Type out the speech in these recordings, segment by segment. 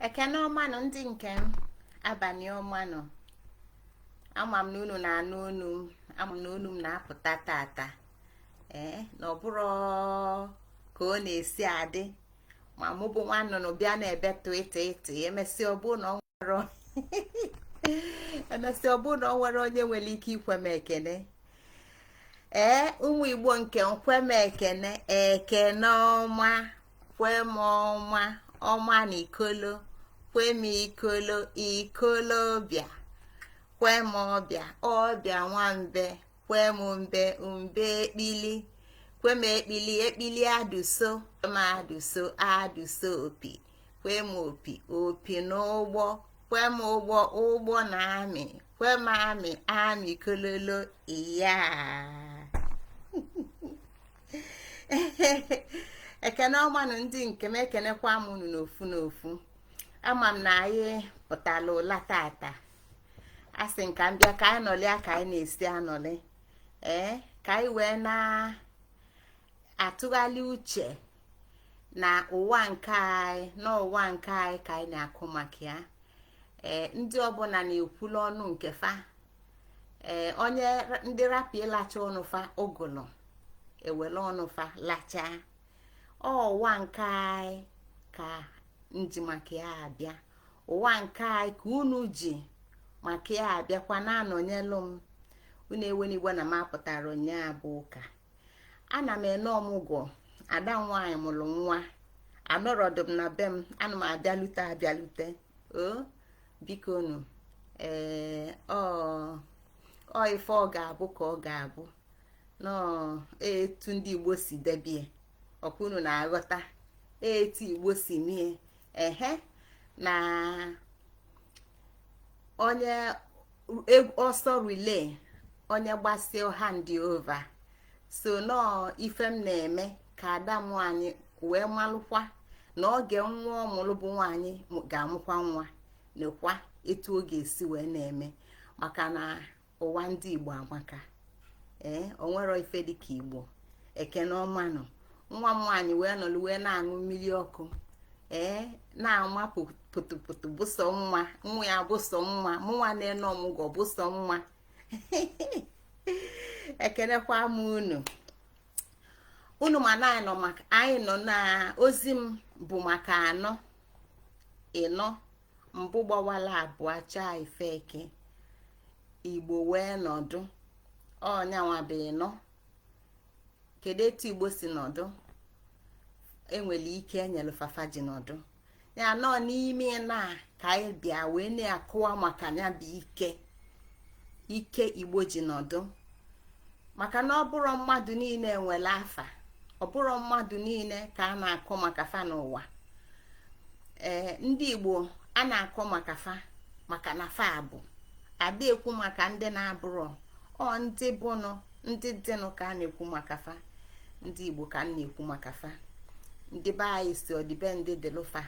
Ekene ọmanụ, ndị nke m, abalị ọmanụ. Ama m na unu na-anụ onu m, ama m na onu m na-apụta tata. Ee, na ọ bụrụ ka ọ na-esi adị ma mụ bụ nwa nnụnụ bịa na-ebe tụịtị ịtị, emesịa ọ bụ na ọ nwere emesịa ọ bụ na ọ nwere onye nwere ike ikwe m ekene. Ee, ụmụ Igbo nke m, kwe m ekene, ekene ọma, kwe m ọma ọma na ikolo, kwe m ikolo, ikolo bịa, kwe m ọbịa, ọbịa nwambe, kwe m mbe, mbe ekpili, kwe m ekpili, ekpili adụso m, adụso, adụso opi, kwe m opi, opi n'ụgbọ, kwe m ụgbọ, ụgbọ na amị, kwe m amị, amị kololo iya. Ekene ọmanụ, ndị nke m, ekenekwa m unu n'ofu n'ofu. Ama m na anyị pụtala ụla tata. A sị m ka m bịa ka anyị nọlịa ka anyị na-esi anọlị, ee, ka anyị wee na-atụgharị uche na ụwa nke anyị, n'ụwa nke anyị ka anyị na-akụ maka ya. Ee, ndị ọbụla na-ekwulu ọnụ nke fa. Ee, onye ndị rapụ ịlacha ọnụ fa, ụgụlụ ewele ọnụ fa lachaa. Ụwa nke anyị ka nji maka ya abịa, ụwa nke anyị ka unu ji maka ya abịakwa na-anọnyelụ m. Unu ewenigwe na m apụtara ụnyaa bụ ụka, ana m ene ọmụgwọ. Ada nwaanyị mụrụ nwa, anọrọdụ m na be m, ana m abịalute abịalute. O biko nu, ee, ọ ife ọ ga-abụ ka ọ ga-abụ nọọ etu ndị Igbo si debie ọkwa. Unu na-aghọta etu Igbo si mie ehe na onye ọsọ relay, onye gbasie hand over. So nọọ ife m na-eme ka ada m nwaanyị wee malụkwa na oge nwa ọ mụrụ bụ nwaanyị ga-amụkwa nwa, nekwa etu ọ ga-esi wee na-eme, maka na ụwa ndị Igbo amaka. Ee, onwero ife dịka Igbo. Ekene ọmanụ. Nwa m nwaanyị wee nọlụ wee na-aṅụ mmiri ọkụ, ee, na-ama pụtụpụtụ, bụsọ nwa nwa ya, bụsọ nwa mụnwa na-ene ọmụgwọ, bụsọ nwa. Ekenekwa m unu. Unu ma na anyị nọ maka anyị nọ na ozi m bụ maka anọ ịnọ mbụ gbawala abụọ chaa ife eke Igbo wee nọdụ. Ọnyanwa bụ ịnọ. Kedu etu Igbo si nọdụ? Enwere ike enyelu fafa ji nọdụ ya nọ n'ime na ka anyị bịa wee na-akụwa maka ya bụ ike, ike Igbo ji nọdụ, maka na ọ bụrụ mmadụ niile nwere afa, ọ bụrụ mmadụ niile ka a na-akọ maka fa n'ụwa. Ee, ndị Igbo a na-akọ maka fa, maka na fa bụ ada ekwu maka ndị na-abụrọ ọ ndị bụnụ, ndị dịnụ ka a na-ekwu maka fa. Ndị Igbo ka a na-ekwu maka fa. Ndị be anyị si ọdịbe ndị dịlụfa,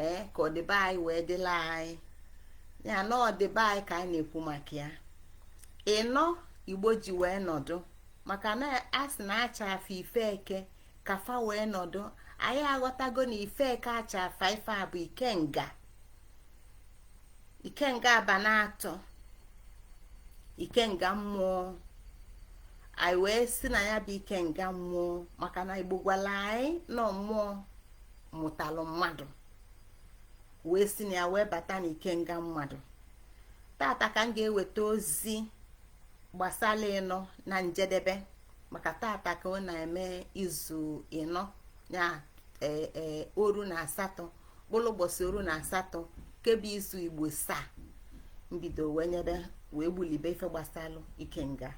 ee, ka ọdịbe anyị wee dịla anyị ya na ọdịbe anyị ka anyị na-ekwu maka ya. Ịnọ Igbo ji wee nọdụ, maka na a sị na acha afa ife eke ka fa wee nọdụ. Anyị aghọtago na ife eke acha afa ife a bụ ikenga, ikenga aba na atọ, ikenga mmụọ. Anyị wee si na ya bụ ikenga mmụọ, maka na Igbo gwara anyị nọ mmụọ mụtalụ mmadụ, wee si na ya wee bata na ikenga mmadụ. Tata ka m ga-eweta ozi gbasara ịnọ na njedebe, maka tata ka ọ na-eme izu ịnọ ya, ee, 18, mkpụrụ ụbọchị 18 kebụ izu Igbo saa mbido wee nyebe wee gbulibe ife gbasalụ ikenga.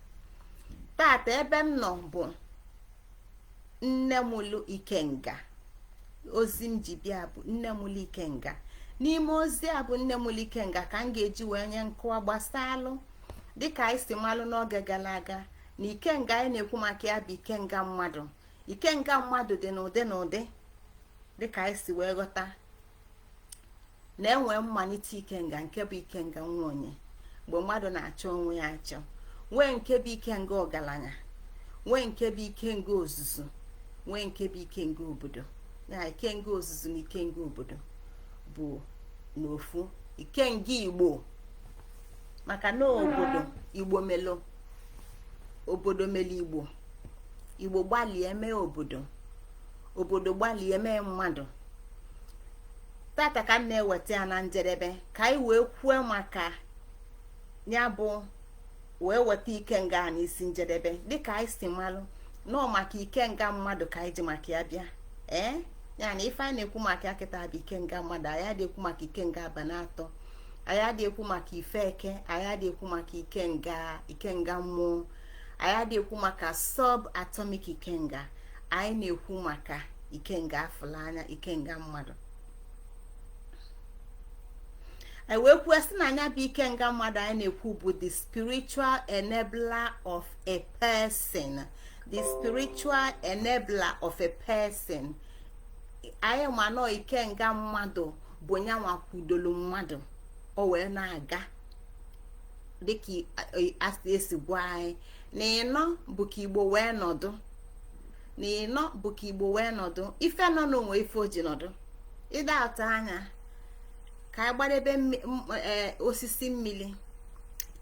Tata ebe m nọ bụ nne mụlụ ikenga. Ozi m ji bịa bụ nne mụlụ ikenga. N'ime ozi a bụ nne mụlụ ikenga ka m ga-eji wee nye nkọwa gbasalụ, dịka anyị si malụ n'oge gara aga, na ikenga anyị na-ekwu maka ya bụ ikenga mmadụ. Ikenga mmadụ dị n'ụdị n'ụdị, dịka anyị si wee ghọta na-enwe mmalite ikenga nke bụ ikenga nwa onye mgbe mmadụ na-achọ onwe ya achọ, nwee nke bụ ikenga ọgaranya, nwee nke bụ ikenga ozuzu, nwee nke bụ ikenga obodo. Ya ikenga ozuzu na ikenga obodo Bụ n'ofu ikenga Igbo, maka na obodo Igbo melo, obodo melo Igbo. Igbo gbalie mee obodo, obodo gbalie mee mmadụ. Tata ka m na-eweta ya na njedebe, ka anyị wee kwuo maka ya, bụ wee weta ikenga a n'isi njedebe. Dịka anyị si malụ nọọ maka ikenga mmadụ ka anyị ji maka ya bịa. Ee, ya na ife anyị na-ekwu maka ya kịta bụ ikenga mmadụ. Anyị adị ekwu maka ikenga aba atọ, anyị adị ekwu maka ife eke, anyị adị ekwu maka ikenga ikenga mmụọ, anyị adị ekwu maka sub atomic ikenga. Anyị na-ekwu maka ikenga afụlanya, ikenga mmadụ. Anyị wee kwuo sị na anya bụ ikenga mmadụ anyị na-ekwu bụ the spiritual enabler of a person, the spiritual enabler of a person. Anyị ma nọ ikenga mmadụ bụ nyanwa kwudolu mmadụ o wee na-aga, dịka esi gwa anyị na ịnọ bụ ka Igbo wee nọdụ, na ịnọ bụ ka Igbo wee nọdụ. Ife nọ n'onwe ife o ji nọdụ ịda atọ anya ka anyị gbadebe osisi mmiri,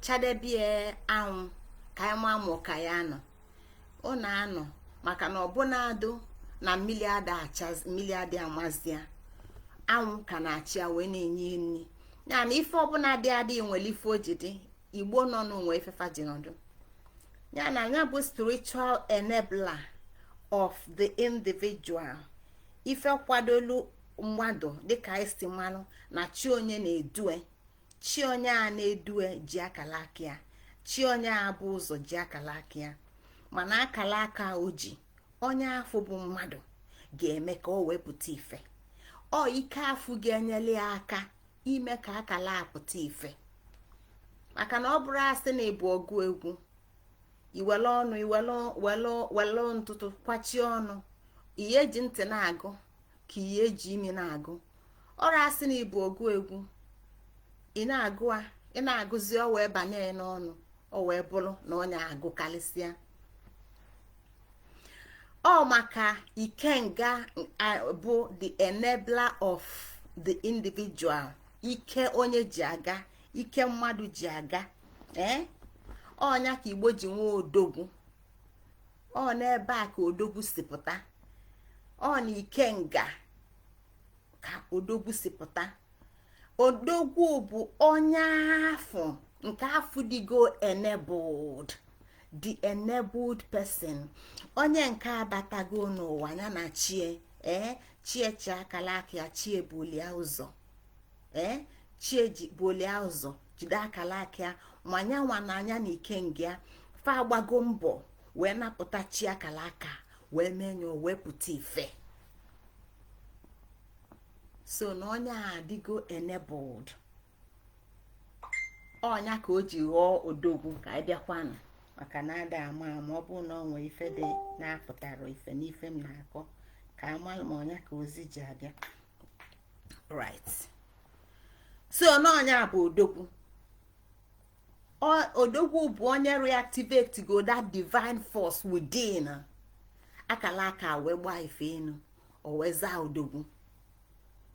chadebie anwụ, ka anyị maa ma ka ya nọ. Ọ na-anọ maka na ọbụna adụ na mmiri ada achazi, mmiri adị amazi ya, anwụ ka na-achị ya wee na-enye nri. Ya na ife ọbụla dị adị nwere ife o ji dị. Igbo nọ n'onwe ifefa ji nọdụ. Ya na ya bụ spiritual enabler of the individual, ife kwadolu mmadụ. Dịka anyị si malụ na chi onye na-edue, chi onye a na-edue ji akala aka ya, chi onye a bụ ụzọ ji akala aka ya. Mana akala aka o ji onye afọ bụ mmadụ ga-eme ka o wee pụta ife. Ọ ike afụ ga-enyere ya aka ime ka akala apụta ife, maka na ọ bụrụ asị na ịbụ ọgụ egwu, iwele ọnụ, iwelu welu welu ntụtụ kwachie ọnụ, ihe eji ntị na-agụ ka ihe eji imi na-agụ. Ọrụ asị na ịbụ ọgụ egwu, ị na-agụ a, ị na-agụzi, ọ wee banye ya n'ọnụ, ọ wee bụrụ na ọ na-agụ karịsịa. Ọ maka ikenga bụ the enabler of the individual, ike onye ji aga, ike mmadụ ji aga. Ee, ọnya ka Igbo ji nwee odogwu. Ọ n'ebe a ka odogwu si pụta. Ọ na ikenga ka odogwu si pụta. Odogwu bụ onye afọ nke afọ dịgo enabled, the enabled person, onye nke abatago n'ụwa ya na chie. Ee, chie chi akala aka ya, chie bulie ụzọ, ee, chie ji bulie ụzọ, jide akala aka ya. Ma nyanwa na anya na ikenga ya fa agbago mbọ wee napụta chi akala aka, wee mee ya wee pụta ife. So na onye a adịgo enabled, ọnya ka o ji ghọọ odogwu. Ka anyị bịakwanụ, maka na ada ama ama, ọ bụrụ na ọ nwee ife dị na-apụtara ife n'ife m na-akọ, ka ama ma ọnya ka ozi ji abịa. Right, so n'ọnya bụ odogwu. Odogwu bụ onye reactivate go that divine force within akala aka, wee gbaa ife enu, o wee zaa odogwu.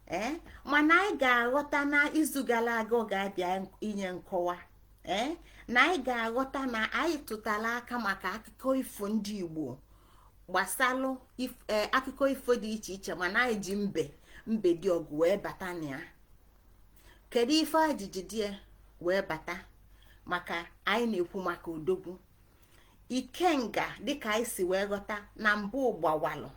Ee, mana anyị ga-aghọta na izu gara aga ọ ga-abịa inye nkọwa. Ee, na anyị ga-aghọta na anyị tụtara aka maka akụkọ ifo ndị Igbo gbasalụ akụkọ ifo dị iche iche, mana anyị ji mbe, mbe dị ọgụ wee bata na ya. Kedu ife ajiji dị wee bata? Maka anyị na-ekwu maka odogwu ikenga, dịka anyị si wee ghọta na mbụ gbawalụ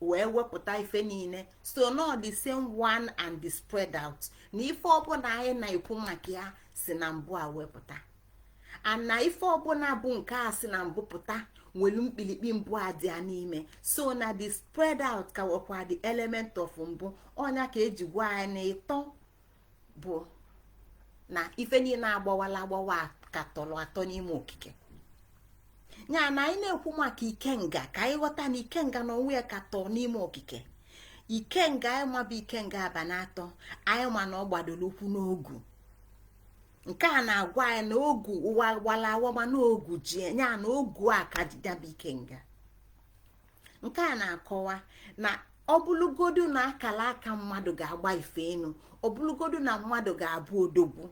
wee wepụta ife niile. So no, the same one and the spread out, na ife ọbụla anyị na-ekwu maka ya si na mbụ a wepụta, and na ife ọbụla bụ nke a si na mbụ pụta nwere mkpirikpi mbụ a dị ya n'ime. So na the spread out ka nwekwa the element of mbụ. Ọnya ka eji gwa anyị na ịtọ bụ na ife niile agbawala agbawa ka tọrọ atọ n'ime okike ya. Na anyị na-ekwu maka ikenga, ka anyị ghọta na ikenga na onwe ya ka tọọ n'ime okike. Ikenga anyị mabụ ikenga aba na atọ, anyị ma na ọ gbadoro ụkwụ n'ogu. Nke a na-agwa anyị na ogu ụwa gbara awa, mana ogu ji ya na ogu a ka jidebe ikenga. Nke a na-akọwa na Ọ bụlụgodu na akala aka mmadụ ga-agba ife enu, ọ bụlụgodu na mmadụ ga-abụ odogwu,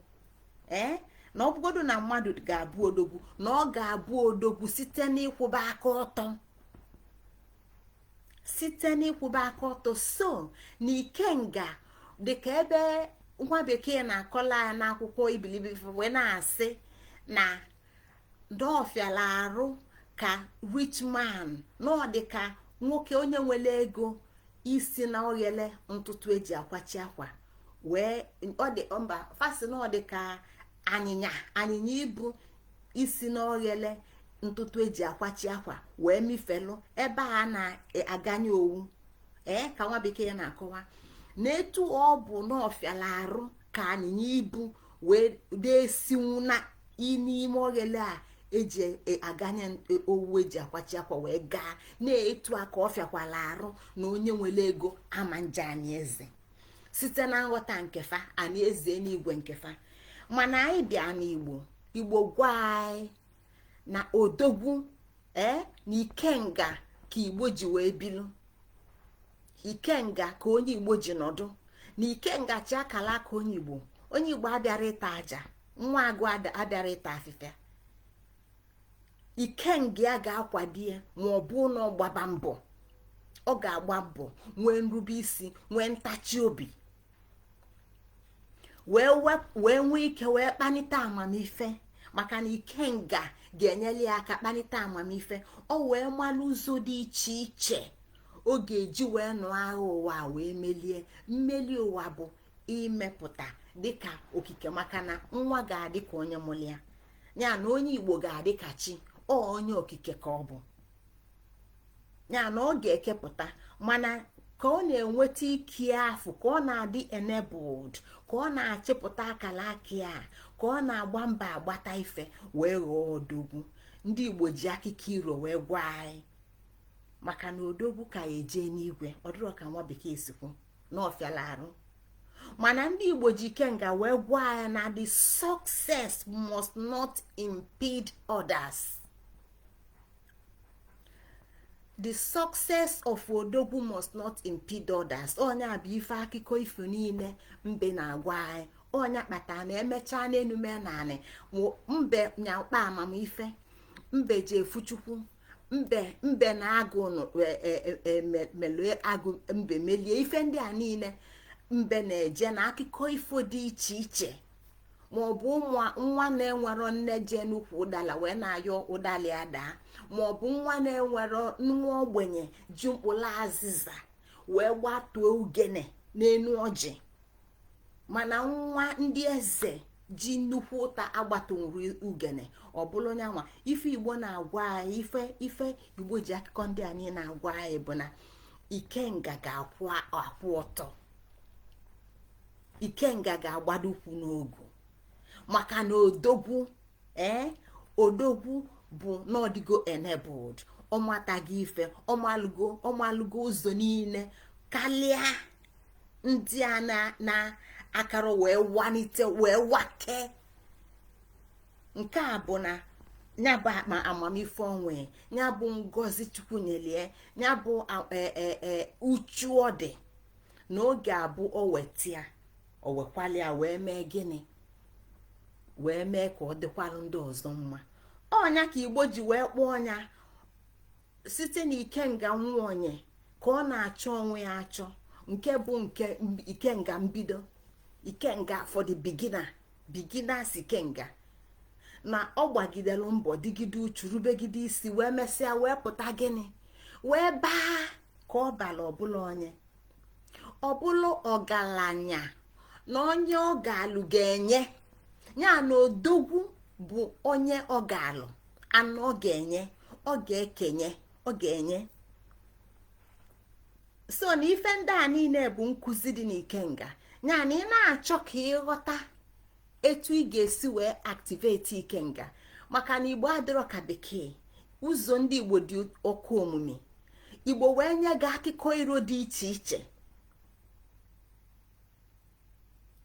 ee, na ọ bụgodu na mmadụ ga-abụ odogwu, na ọ ga-abụ odogwu site n'ịkwụba aka ọtọ, site n'ịkwụba aka ọtọ. So na ikenga, dịka ebe nwa bekee na-akọla ya n'akwụkwọ ibilibi, wee na-asị na dọfiala arụ ka rich man, na ọ dị ka nwoke onye nwere ego isi na oghele ntụtụ eji akwachi akwa wee ọ dị mba fasi, na ọ dị ka anyịnya ibu isi na oghele ntụtụ eji akwachi akwa wee mifelu ebe a na-aganye owu. Ee, ka nwa bekee na-akọwa na etu ọ bụ na ọfịala arụ ka anyịnya ibu wee desinwu na n'ime oghele a eji aganye owu eji akwachi akwa wee gaa na-etu aka, ọ fịakwala arụ na onye nwere ego ama nje anyị eze site na nghọta nkefa anyị eze n'igwe nkefa. Mana anyị bịa n'Igbo, Igbo gwa anyị na odogwu, ee, na ikenga ka Igbo ji wee bilu, ikenga ka onye Igbo ji nọdụ, na ikenga chi akala aka onye Igbo. Onye Igbo abịara ịta aja, nwa agụ abịara ịta afịfịa. Ikenga ya ga-akwado ya ma ọ bụ na ọ gbaba mbọ, ọ ga-agba mbọ, nwee nrube isi, nwee ntachi obi, wee nwee ike wee kpanite amamife, maka na ikenga ga-enyere ya aka kpanite amamife, ọ wee malụ ụzọ dị iche iche ọ ga-eji wee nụọ agha ụwa wee melie. Mmeli ụwa bụ imepụta dịka okike, maka na nwa ga-adị ka onye mụrụ ya, ya na onye Igbo ga-adị ka chi ọ, onye okike ka ọ bụ, ya na ọ ga-ekepụta. Mana ka ọ na-enweta ike afụ, ka ọ na-adị enabled, ka ọ na-achịpụta akara aka ya, ka ọ na-agba mba agbata ife wee ghọọ odogwu. Ndị Igbo ji akụkọ iro wee gwa anyị maka na odogwu ka eje n'igwe. Ọ dịrọ ka nwa bekee sikwu na ọfịala arụ, mana ndị Igbo ji ikenga wee gwa anyị na the success must not impede others. The success of odogwu must not impede others. Onye bụ ife akụkọ ifo niile mbe na-agwa anyị. Onye kpatara na emechaa n'enu mee naanị mbe nyakpa amamife, mbe ji efu chukwu, mbe na agụ melie, agụ mbe melie. Ife ndị a niile mbe na-eje na akụkọ ifo dị iche iche, ma ọ bụ ụmụ nwa na-enwero nne jee n'ukwu ụdala wee na-ayọ ụdali ya daa, ma ọ bụ nwa na-enwero nwa ogbenye ji mkpụrụ azịza wee gbatuo ugene n'enu ọjị, mana nwa ndị eze ji nnukwu ụta agbatunwuru ugene. Ọ bụrụ onye nwa ife Igbo na-agwa anyị, ife Igbo ji akụkọ ndị anyị na-agwa anyị bụ na ikenga ga-akwụ akwụ ọtọ, ikenga ga-agbado ụkwụ n'ogu, maka na odogwu, ee, odogwu bụ n'ọdịgo enabled, ọmataghị ife, ọmalụgo ụzọ niile karịa ndị a na akara wee wanite wee wake. Nke a bụ na ya bụ akpa amamife onwe ya, bụ ngozi Chukwu nyelie ya, bụ uchu ọ dị na oge abụ o wetia, o wekwalia wee mee gịnị? Wee mee ka ọ dịkwalụ ndị ọzọ mma. Ọnya ka Igbo ji wee kpọọ ọnya site na ikenga nwa onye ka ọ na-achọ onwe ya achọ, nke bụ nke ikenga mbido, ikenga for the beginner, beginners ikenga, na ọ gbagidere mbọ, dịgide uchu, rubegide isi, wee mesịa wee pụta gịnị? Wee baa ka ọ bara ọbụla onye ọbụla ọgaranya na onye ọ ga-alụ ga-enye ya, na odogwu bụ onye ọ ga-alụ anụ, ọ ga-enye, ọ ga-ekenye, ọ ga-enye. So na ife ndị a niile bụ nkụzi dị n'ikenga, ya na ị na-achọ ka ịghọta etu ị ga-esi wee activate ikenga, maka na Igbo adịrọ ka bekee. Ụzọ ndị Igbo dị oke omume. Igbo wee nye gị akụkọ iro dị iche iche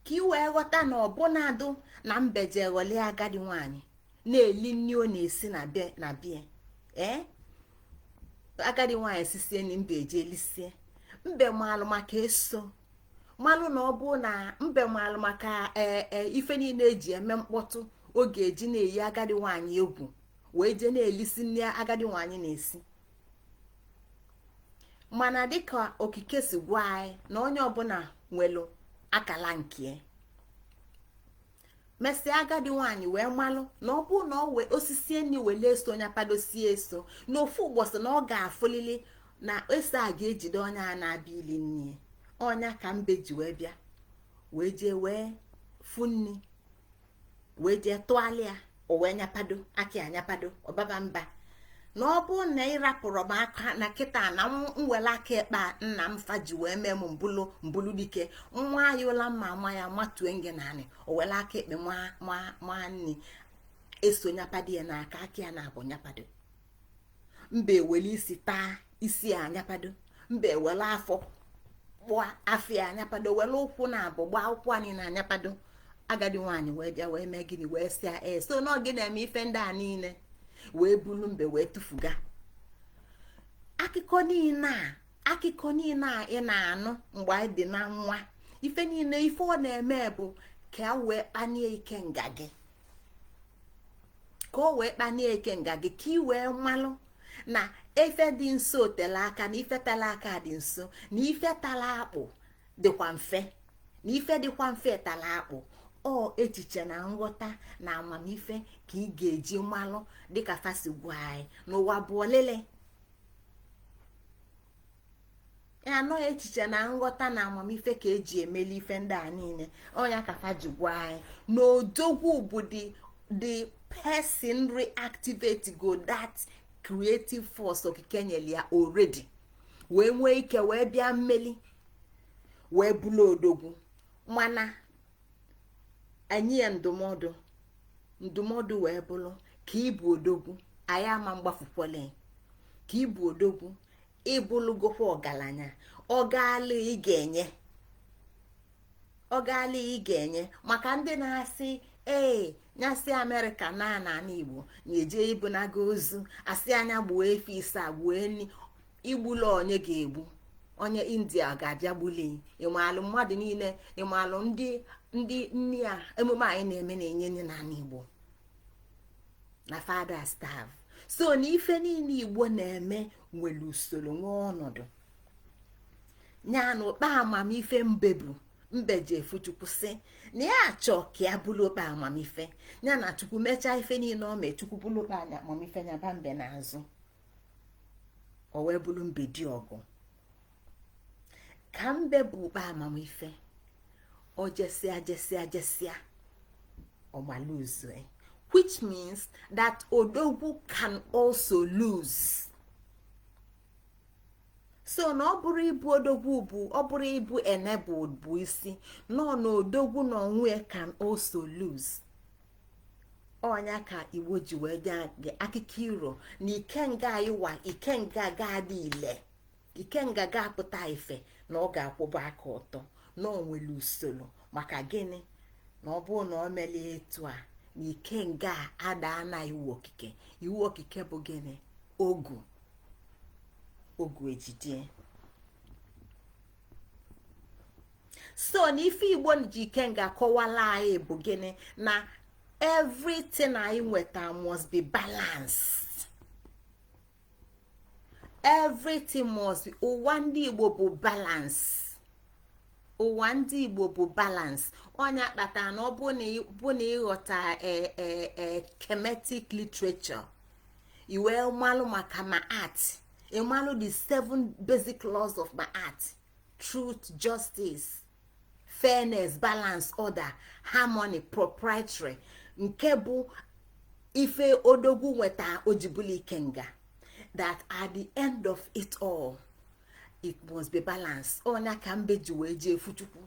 ka ị wee ghọta na ọbụnadụ na mbeje ghọlie agadi nwanyị na-eli nri ọ na-esi na bie, ee, agadi nwaanyị sisie na mbe eje elisie. Mbe maalụ maka eso, malụ na ọ bụ na mbe maalụ maka ee ife niile eji eme mkpọtụ oge eji na-eyi agadi nwaanyị egwu, wee jee na-elisi nne agadi nwaanyị na-esi. Mana dịka okike si gwa anyị na onye ọbụla nwelu akala nke, mesịa agadi nwaanyị wee malụ na ọ bụ na ọ wee osisi enyi wele eso onye padosie eso na ofu ụbọchị na ọ ga-afụlili na eso a ga-ejide onye a na-abịa ili nne. Ọnya ka mbe ji wee bịa, wee jee wee fụ nni, wee jee tụgharịa, o wee nyapado aka ya, nyapado ọbaba mba na ọ bụ na ị rapụrụ m aka na kịta na mwere aka ekpe nna m fa ji wee mee m mbulu mbulu dike nwa ya ụla mma ama ya matue nge naanị. O were aka ekpe ma nni eso nyapado ya n'aka, aka ya na-abụ nyapado. Mba ewere isi taa isi ya anyapado, mba ewere afọ kpụọ afọ ya anyapado, were ụkwụ na abụ gbaa ụkwụ anyị na anyapado. Agadi nwaanyị wee bịa wee mee gịnị? Wee sịa ee, so na ọ gị na-eme ife ndị a niile, wee bulu mbe wee tụfuga. Akụkọ niile a ị na-anụ mgbe anyị dị na nwa, ife niile ife ọ na-eme bụ ka a wee kpanie ike nga gị, ka o wee kpanie ike nga gị, ka ị wee malụ na ife dị nso tele aka, na ife tara aka dị nso, na ife tara akpụ dịkwa mfe, na ife dịkwa mfe tara akpụ. Ọ echiche na nghọta na amamife ka ị ga-eji malụ dịka fasi gwa anyị n'ụwa bụ olele ya anọ. Echiche na nghọta na amamife ka eji emeli ife ndị a niile. Ọnya ka fa ji gwa anyị na odogwu bụ the person reactivate go that creative force okike nyere ya already, wee nwee ike wee bịa mmeli wee bụrụ odogwu. Mana anyị ya ndụmọdụ wee bụrụ ka ịbụ odogwu, anyị ama mgbafukwele ka ịbụ odogwu, ịbụlụgokwa ọgaranya. Ọgaala ị ga-enye, ọgaala ị ga-enye maka ndị na-asị ee nyasị Amerịka na ala Igbo na-eje ibunaga ozu, asị anya gbuo efi ise, gbuo nni igbula. Onye ga-egbu onye India ga-abịa gbuli ịmalụ mmadụ niile, ịmalụ ndị nni a. Emume anyị na-eme na-enye nne n'ala Igbo na father staff. So na ife niile Igbo na-eme nwere usoro, nwee ọnọdụ ya na ụkpa amamife. Mbe bụ mbe ji efu Chukwu sị na ya achọ ka ya bụrụ ụkpa amamife ya na Chukwu. Mechaa ife niile o mee, Chukwu bụrụ ụkpa amamife ya ba mbe n'azụ, o wee bụrụ mbe dị ọgụ. Ka mbe bụ ụkpa amamife, o jesịa jesịa jesịa, ọma lose, which means that odogwu can also lose. So na ọ bụrụ ịbụ odogwu bụ, ọ bụrụ ịbụ enabled bụ isi nọ na odogwu na onwe can also lose. Ọnya ka Igbo ji wee dị akụkọ iro na ikenga anyị wa ikenga ga-adị ile, ikenga ga-apụta ife na ọ ga-akwụba aka ọtọ, na o nwere usoro. Maka gịnị? Na ọ bụrụ na ọ melie etu a, na ikenga a adaa na iwu okike. Iwu okike bụ gịnị? Ogu ogu ejidie. So na ife Igbo ji ikenga kọwala anyị bụ gịnị? Na everything anyị nweta must be balanced, everything must be. Ụwa ndị Igbo bụ balance, ụwa ndị Igbo bụ balance. Onye kpatara na ọ bụ na ịghọta Kemetic literature, iwee malụ maka Ma'at, ịmalụ the seven basic laws of Ma'at: truth, justice, fairness, balance, order, harmony, proprietary, nke bụ ife odogwu nweta ojibụla ikenga, that at the end of it all, it must be balanced. Ọnya ka mbe ji wee jee efu Chukwu,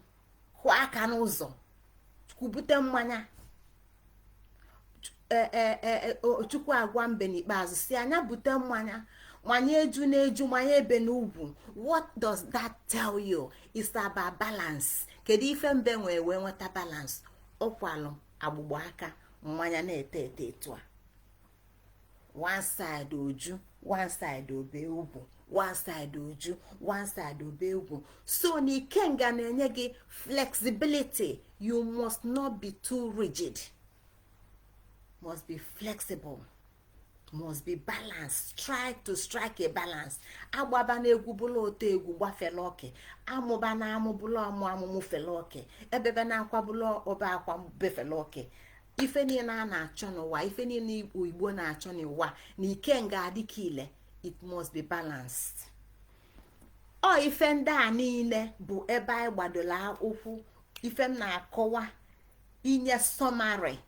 kụọ aka n'ụzọ, Chukwu bute mmanya. Chukwu agwa mbe n'ikpeazụ si anya bute mmanya, manye eju n'eju, manye ebe n'ugwu. What does that tell you? It's about balance. Kedu ife mbe nwee wee nweta balance? Ọkwalụ agbụgbọ aka mmanya na-ete ete etu a, one side oju, one side obe ugwu. One side oju, one side obe egwu. So na ikenga na-enye gị flexibility. You must not be too rigid, must be flexible, must be balanced. Try to strike a balance. Agbaba na egwu bụla ụtọ egwu gbafela oke, amụba na amụbụla ọmụ amụmụ fela oke, ebebe na akwa bụla ọba akwa befela oke. Ife niile a na-achọ n'ụwa, ife niile Igbo na-achọ n'ụwa na ikenga adịka ile, it must be balanced. Ọ ife ndị a niile bụ ebe anyị gbadola ụkwụ. Ife m na-akọwa, inye summary,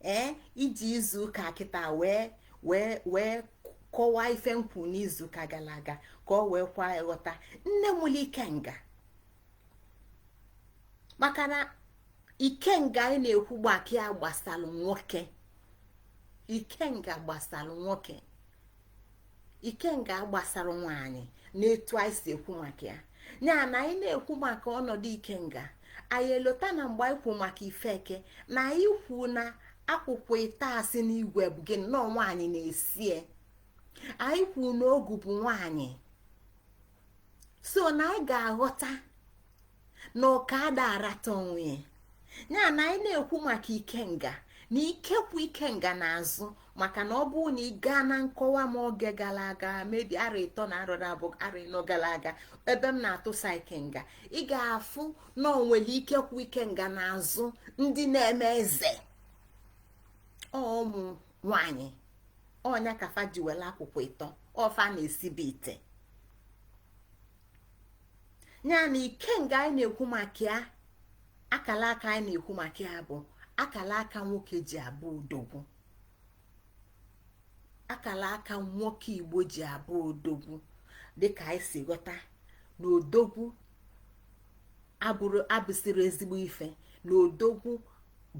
ee, iji izu ụka kịta wee kọwaa ife nkwu n'izuụka gara aga, ka ọ wee kwa ịghọta nne mụrụ ikenga. Maka na ikenga anyị na-ekwu gbaka ya gbasalụ nwoke, ikenga gbasalụ nwoke, ikenga gbasara nwaanyị. Na-etu anyị si ekwu maka ya, ya na anyị na-ekwu maka ọnọdụ ikenga, anyị elota na mgbe anyị kwu maka ifeke, na anyị kwu na akwụkwọ ite asị n'igwe bụ gị nnọọ nwaanyị na-esie. Anyị kwu na ogu bụ nwaanyị. So na anyị ga-aghọta na ọka ada arata onwe ya. Ya na anyị na-ekwu maka ikenga na ikekwu ikenga n'azụ, maka na ọ bụrụ na ị gaa na nkọwa m oge gara aga, mebi arọ 3 na arọ 2, arọ 4 gara aga, ebe m na-atụsa ikenga, ị ga-afụ na ọ nwere ikekwu ikenga n'azụ. Ndị na-eme eze, ụmụ nwanyị, ọnya ka fa ji were akwụkwọ ịtọ ọfa na-esibe ite. Ya na ikenga anyị na-ekwu maka ya, akala aka anyị na-ekwu maka ya bụ akala aka nwoke ji abụ odogwu, akala aka nwoke Igbo ji abụ odogwu. Dịka anyị si ghọta na odogwu abụrụ abụsịrị ezigbo ife, na odogwu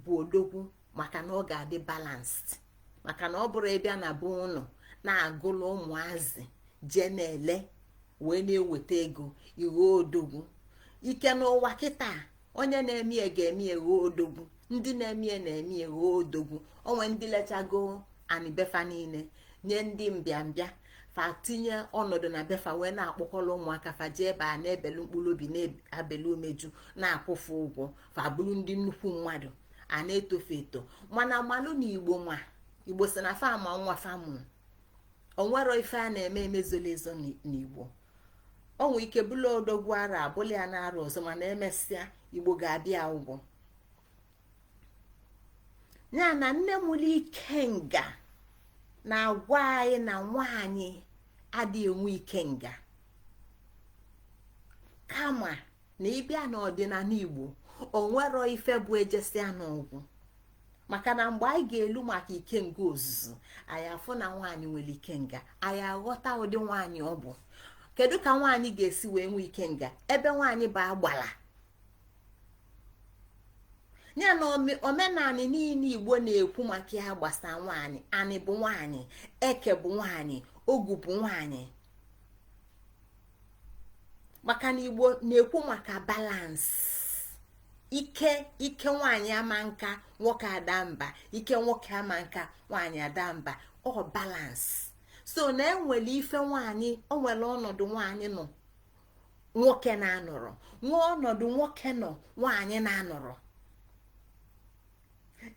bụ odogwu maka na ọ ga-adị balanced, maka na ọ bụrụ ịbịa na be ụnụ na-agụlụ ụmụazị jee na-ele wee na-eweta ego, ighe odogwu. Ike n'ụwa kịta, onye na-eme ya ga-eme eghe odogwu. Ndị na-eme ya na-eme eghe odogwu. Onwe ndị lechago ani befa niile nye ndị mbịambịa, fa tinye ọnọdụ na befa wee na-akpọkọrọ ụmụaka fa jee ebe a na-ebelu mkpụrụ obi, na-abelu umeju, na-akwụfe ụgwọ, fa bụrụ ndị nnukwu mmadụ a na-etofe eto. Mana malụ na Igbo nwa Igbo si na fa ma nwa famụ onwero ife a na-eme emezola ezo n'Igbo. O nwee ike bụla odogwu ara abụla ya na-arụ ọzọ, mana emesịa Igbo ga-abịa ụgwọ ya. Na nne mụrụ ikenga na-agwa anyị na nwanyị adịghị enwe ikenga, kama na ịbịa n'ọdịnala Igbo, onwero ife bụ ejesia n'ụgwụ. Maka na mgbe anyị ga-elu maka ikenga ozuzu, anyị afụ na nwaanyị nwere ikenga, anyị aghọta ụdị nwaanyị ọ bụ. Kedu ka nwaanyị ga-esi wee nwee ikenga ebe nwaanyị bụ agbala? Ya na omenanị niile Igbo na-ekwu maka ya gbasa nwaanyị, anị bụ nwaanyị, eke bụ nwaanyị, ogu bụ nwaanyị. Maka na Igbo na-ekwu maka balance. Ike ike nwaanyị ama nka nwoke ada mba, ike nwoke ama nka nwaanyị ada mba. Ọ balance. So na enwere ife nwaanyị, o nwere ọnọdụ nwaanyị nọ nwoke na-anọrọ, nwee ọnọdụ nwoke nọ nwaanyị na-anọrọ.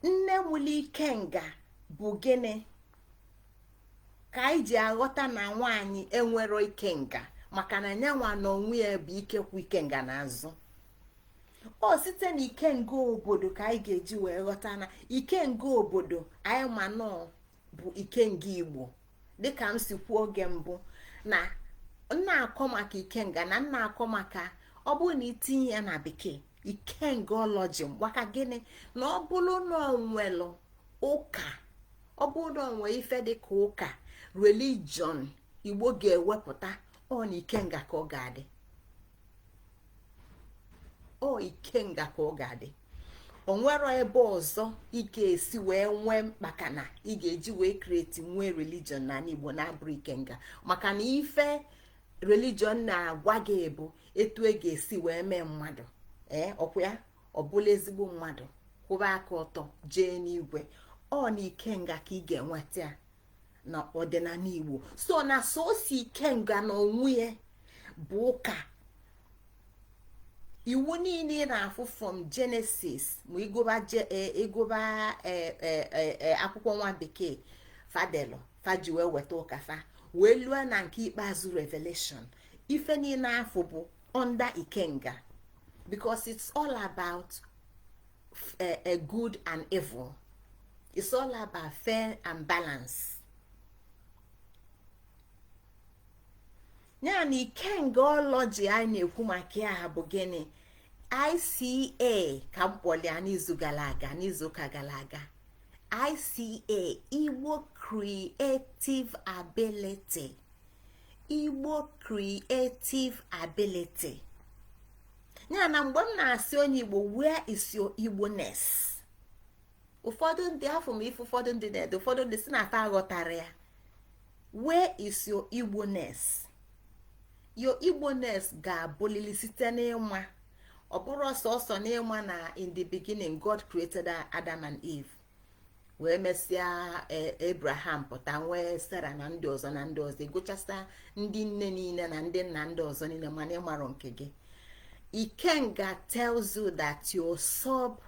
Nne mụrụ ikenga bụ gịnị ka anyị ji aghọta na nwaanyị enwero ikenga? Maka na nyanwa na onwe ya bụ ikekwu ikenga n'azụ. Ọ site na ikenga obodo ka anyị ga-eji wee ghọta na ikenga obodo anyị ma nọ bụ ikenga Igbo. Dịka m si kwuo oge mbụ na nna akọ maka ikenga, na nna akọ maka ọ bụrụ na itinye ya na bekee, ikengology. Maka gịnị? Na ọ bụrụ na onwelu ụka, ọ bụrụ na onwe ife dịka ụka, religion Igbo ga-ewepụta, ọ na ikenga ka ọ ga-adị, ọ ikenga ka ọ ga-adị. O nwero ebe ọzọ ị ga-esi wee nwee mkpaka na ị ga-eji wee create nwee religion na Igbo na-abụrụ ikenga. Maka na ife religion na-agwa gị bụ etu e ga-esi wee mee mmadụ, ee, ọkwa ya ọ bụla ezigbo mmadụ, kwụba aka ọtọ, jee n'igwe. Ọ na ikenga ka ị ga-enweta ya. Na ọdịnala Igbo so na sosi ikenga na onwe ya bụ ụka. Iwu niile ị na-afụ from Genesis, ma ịgụba ịgụba akwụkwọ nwa bekee fadelu faji wee weta ụka fa, wee lue na nke ikpeazụ, Revelation, ife niile afọ bụ under ikenga, because it's all about a good and evil. It's all about fair and balance. Ya na ikengology anyị na-ekwu maka ya bụ gịnị? ICA ka m kpọrọ ya n'izu gara aga, n'izu ụka gara aga. ICA, Igbo Creative Ability. Igbo Creative Ability. Ya na mgbe m na-asị onye Igbo, "Where is your Igbo-ness?" Ụfọdụ ndị afọ m ife, ụfọdụ ndị na-ede, ụfọdụ ndị si na afa aghọtara ya. Where is your Igbo-ness? Your Igbo-ness ga-abụlili site n'ịma, ọ bụrụ sọsọ n'ịma na in the beginning God created Adam and Eve, wee mesịa Abraham pụta, nwee Sarah na ndị ọzọ na ndị ọzọ, egochasa ndị nne niile na ndị nna ndị ọzọ niile, mana ịmarọ nke gị. Ikenga tells you that your sub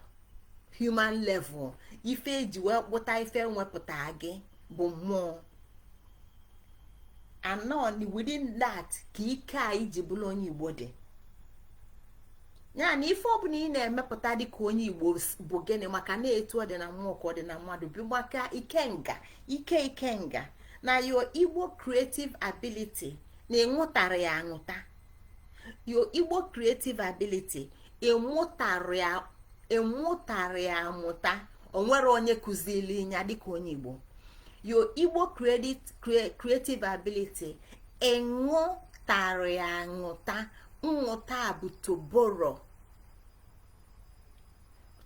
human level, ife eji wee kpụta ife nwepụta gị bụ mmụọ anọ. Within that ka ike a iji bụrụ onye Igbo dị. Ya na ife ọbụla ị na-emepụta dịka onye Igbo bụ gịnị? Maka na etu ọ dị na mmụọ ka ọ dị na mmadụ bụ maka ikenga, ike ikenga na your Igbo creative ability na ịṅụtara ya aṅụta. Your Igbo creative ability, ịmụtara ya, ịmụtara ya amụta. Onwere onye kụzili ya dịka onye Igbo. Your Igbo creative ability, ịṅụtara ya aṅụta. Mmụta bụ to borrow,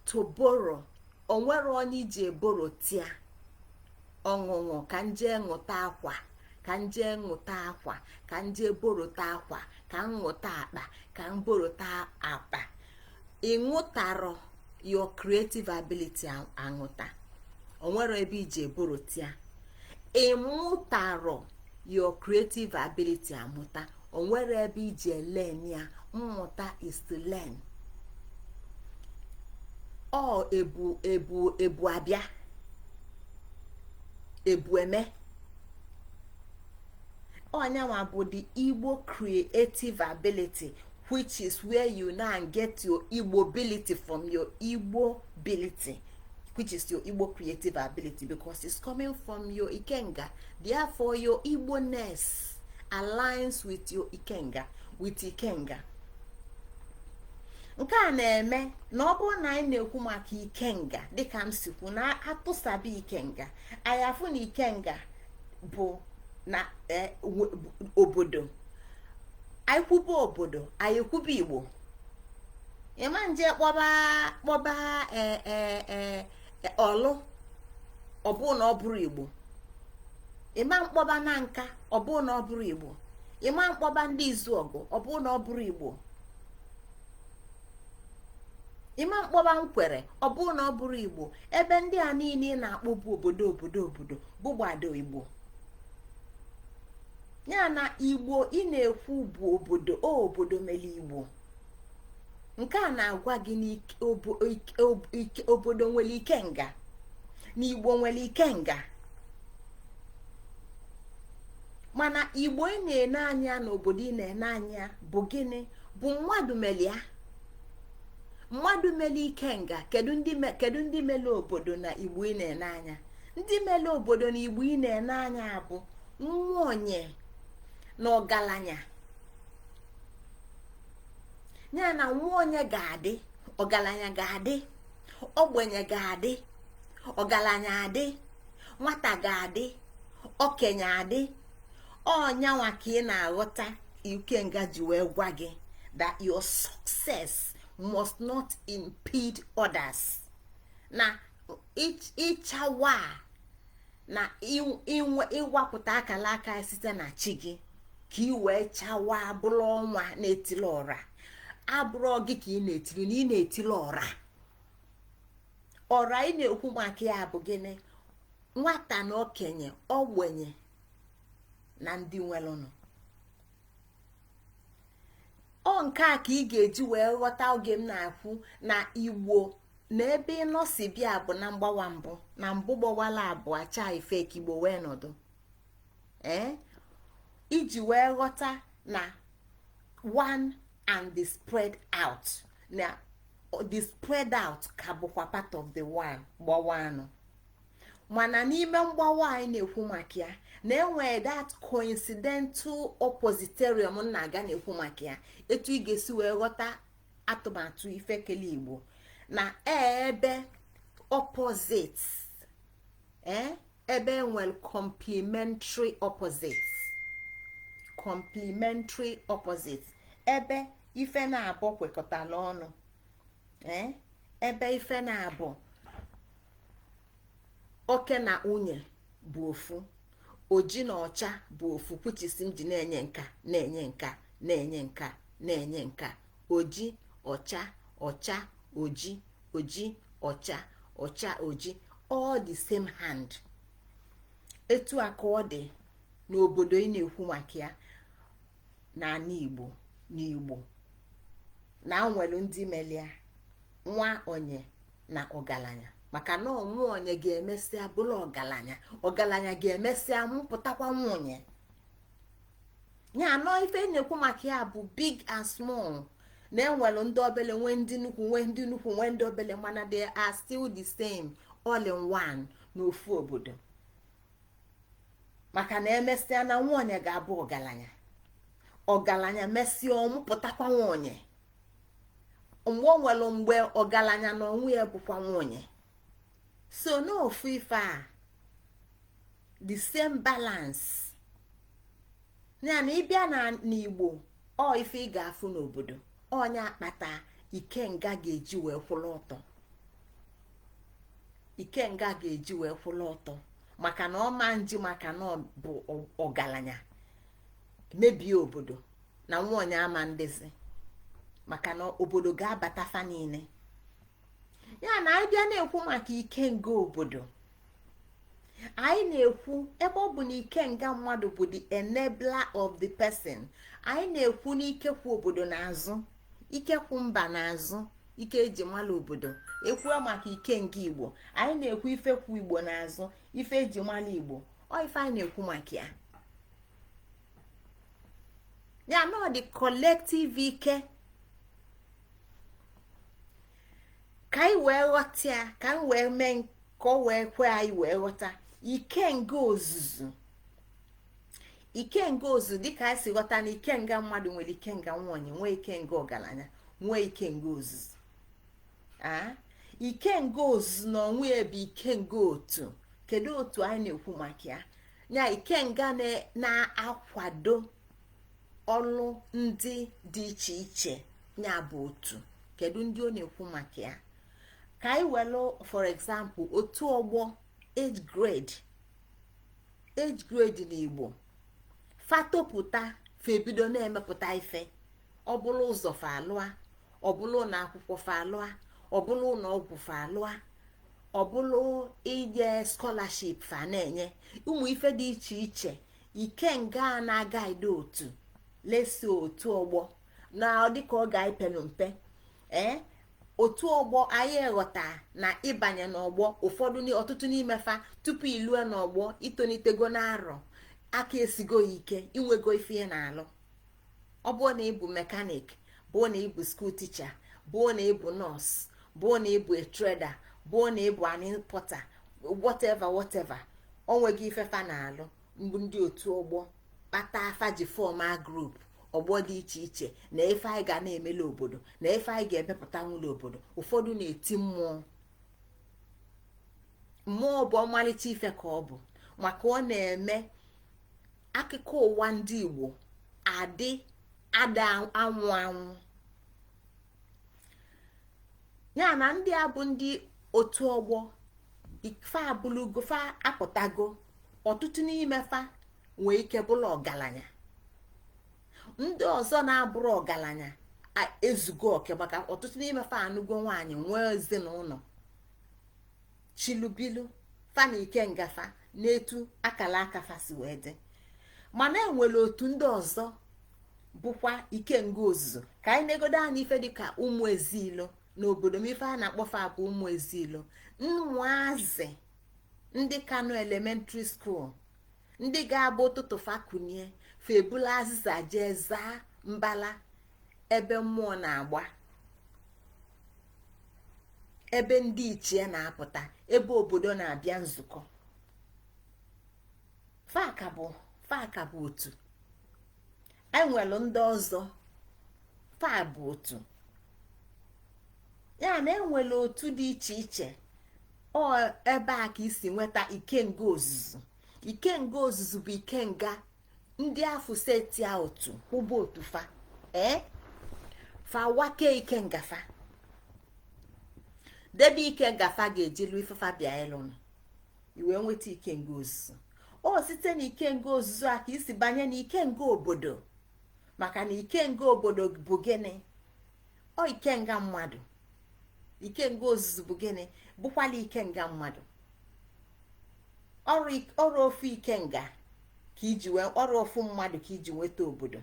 to borrow. Onwere onye iji eboro tia ọṅụṅụ ka nje ṅụta akwa, ka nje ṅụta akwa, ka nje borota akwa, ka m ṅụta akpa, ka m borota akpa. Ịṅụtarọ your creative ability aṅụta. Onwere ebe iji eborotia. Ịmụtarọ your creative ability amụta. Onwere ebe iji learn ya. Mmụta is to learn. Ọ ebu ebu ebu abịa ebu eme. Onyanwa bụ the Igbo creative ability, which is where you now get your Igbo ability from, your Igbo ability, which is your Igbo creative ability, because it's coming from your ikenga. Therefore your Igbo-ness aligns with your ikenga, with ikenga. Nke a na-eme na ọ bụrụ na anyị na-ekwu maka ikenga, dịka m si kwu, na atụsaba ikenga, anyị afụ na ikenga bụ na obodo. Anyị kwuba obodo, anyị ekwuba Igbo. Ịma nje kpọba kpọba ọlụ, ọ bụ na ọ bụrụ Igbo. Ịma mkpọba na nka, ọ bụ na ọ bụrụ Igbo. Ịma mkpọba ndị izu ọgụ, ọ bụ na ọ bụrụ Igbo. Ịma mkpọba nkwere, ọ bụ na ọ bụrụ Igbo. Ebe ndị a niile ị na-akpọ bụ obodo, obodo, obodo bụ gbado Igbo. Ya na Igbo ị na-ekwu bụ obodo, o obodo mere Igbo. Nke a na-agwa gị na obodo nwere ikenga, na Igbo nwere ikenga. Mana Igbo ị na-ene anya na obodo ị na-ene anya bụ gịnị? Bụ mmadụ melia, mmadụ mele ikenga. Kedu ndị mele obodo na Igbo ị na-ene anya? Ndị mele obodo na Igbo ị na-ene anya bụ nwa onye na ọgaranya. Ya na nwa onye ga-adị, ọgaranya ga-adị, ogbenye ga-adị, ọgaranya adị, nwata ga-adị, okenye adị. Ọnyanwa ka ị na-aghọta ikenga ji wee gwa gị that your success must not impede others, na ịchawa na inwe ịwapụta akara aka site na chi gị ka ị wee chawa bụrụ ọnwa na-etili ọra. Abụrụ gị ka ị na-etili, na ị na-etili ọra. Ọra ị na-ekwu maka ya bụ gịnị? Nwata na okenye, ogbenye na ndị nwelụnụ. Ọ nke a ka ị ga-eji wee ghọta oge m na-akwu na Igbo na ebe ịnọ si bịa bụ na mgbawa mbụ, na mbụ gbawala abụọ chaa ife ka Igbo wee nọdụ. Ee, iji wee ghọta na one and the spread out, na the spread out ka bụkwa part of the one gbawanụ. Mana n'ime mgbawa anyị na-ekwu maka ya, na enwere that coincidental oppositorium na-aga na-ekwu maka ya. Etu ị ga-esi wee ghọta atụmatụ ifekele Igbo na ebe opposites, ee, ebe enwere complementary opposites, complementary opposites, ebe ife na-abụ kwekọtara ọnụ, ee, ebe ife na-abụ oke na nwunye bụ ofu, oji na ọcha bụ ofu, kwuchisi m ji na-enye nka, na-enye nka, na-enye nka, na-enye nka, oji ọcha, ọcha oji, oji ọcha, ọcha oji, all the same hand. Etu a ka ọ dị n'obodo ị na-ekwu maka ya n'ala Igbo. N'Igbo na nwere ndị melia nwa onye na ọgaranya, maka na ọnwụ onye ga-emesịa bụrụ ọgaranya, ọgaranya ga-emesịa mụpụtakwa nwunye ya. Anọ ife na-ekwu maka ya bụ big and small, na enwere ndị obele, nwee ndị nnukwu, nwee ndị nnukwu, nwee ndị obele, mana they are still the same, all in one n'ofu obodo. Maka na emesịa na nwunye ga-abụ ọgaranya, ọgaranya mesịa ọmụpụtakwa nwunye. Mgbe o nwere mgbe ọgaranya na onwe ya bụkwa nwunye, so n'ofu ife a, the same balance ya. Na ịbịa na n'Igbo, ọ ife ị ga-afụ n'obodo onye akpata ikenga ga-eji wee kwụrụ ọtọ, ikenga ga-eji wee kwụrụ ọtọ, maka na ọma nji, maka na ọ bụ ọgaranya mebie obodo na nwaonye ama ndezi, maka na obodo ga-abata fa niile. Ya na anyị bịa na-ekwu maka ikenga obodo, anyị na-ekwu ebe ọ bụ na ikenga mmadụ bụ the enabler of the person. Anyị na-ekwu n'ikekwu obodo n'azụ, ikekwu mba n'azụ, ike eji mara obodo. Ekwuo maka ikenga Igbo, anyị na-ekwu ifekwu Igbo n'azụ, ife eji mara Igbo. Ọ ife anyị na-ekwu maka ya, ya na ọ dị collective ike. Ka anyị wee ghọta ya, ka anyị wee mee ka ọ wee kwe anyị wee ghọta ikenga ozuzu. Ikenga ozuzu, dịka anyị si ghọta na ikenga mmadụ nwere ikenga nwanyị, nwee ikenga ọgaranya, nwee ikenga ozuzu. A ikenga ozuzu na onwe ya bụ ikenga otu. Kedu otu anyị na-ekwu maka ya? Ya ikenga na-akwado ọlụ ndị dị iche iche, ya bụ otu. Kedu ndị ọ na-ekwu maka ya? Ka anyị welu, for example, otu ọgbọ, age grade, age grade n'Igbo. Fatopụta, fa ebido na-emepụta ife. Ọ bụrụ ụzọ fa alụa, ọ bụrụ ụlọ akwụkwọ fa alụa, ọ bụrụ ụlọ ọgwụ fa alụa, ọ bụrụ inye scholarship fa na-enye ụmụ ife dị iche iche. Ikenga a na-agaide otu lesi otu ọgbọ na dịka ọ ga-epelu mpe. Ee, otu ọgbọ anyị ghọta na ịbanye n'ọgbọ ụfọdụ, ọtụtụ n'ime fa, tupu ilue n'ọgbọ itonitego n'arọ aka esigo ya ike, inwego ife ị na-alụ. Ọ bụrụ na ịbụ mechanic, bụrụ na ịbụ school teacher, bụrụ na ịbụ nurse, bụrụ na ịbụ a trader, bụrụ na ịbụ an importer, whatever whatever, o nweghị ifefa na-alụ. Mbụ ndị otu ọgbọ kpata afa ji form a group, ọgbọ dị iche iche, na ife anyị ga na-emele obodo, na ife anyị ga-emepụta nwụlọ obodo. Ụfọdụ na-eti mmụọ. Mmụọ bụ ọmalịcha ife ka ọ bụ, maka ọ na-eme akụkọ ụwa ndị Igbo adị ada anwụ anwụ. Ya na ndị a bụ ndị otu ọgbọ, fa abụlugo, fa apụtago. Ọtụtụ n'ime fa nwee ike bụrụ ọgaranya, ndị ọzọ na-abụrụ ọgaranya ezugo oke, maka ọtụtụ n'ime fa anụgo nwaanyị, nwee ezinụlọ, chilubilu. Fa Fa na ikenga fa n'etu akala aka fa si wee dị. Mana enwere otu ndị ọzọ bụkwa ikenga ozuzu. Ka anyị negodo anya ife dịka ụmụ ezilo n'obodo m. Ife a na-akpọfa bụ ụmụ ezilo, ụmụazị ndị kano elementary school, ndị ga-abụ ụtụtụ fakunie, fa ebula azịza jee zaa mbala ebe mmụọ na-agba, ebe ndị ichie na-apụta, ebe obodo na-abịa nzukọ. Faka bụ otu. Enwelu ndị ọzọ fa bụ otu ya na enwere otu dị iche iche. Ọ ebe a ka isi nweta ikenga ozuzu. Ikenga ozuzu bụ ikenga ndị afụ setia otu kwụba otu fa, ee, fa wake ikenga, fa debe ikenga fa ga-eji lụ ifefa bịa ịlụnụ, iwee nweta ikenga ozuzu. O site na ikenga ozuzu a ka isi banye na ikenga obodo, maka na ikenga obodo bụ gịnị? Ọ ikenga mmadụ. Ikenga ozuzu bụ gịnị? Bụkwala ikenga mmadụ. Ọrụ ofu ikenga ka iji wee ọrụ ofu mmadụ ka iji nweta obodo.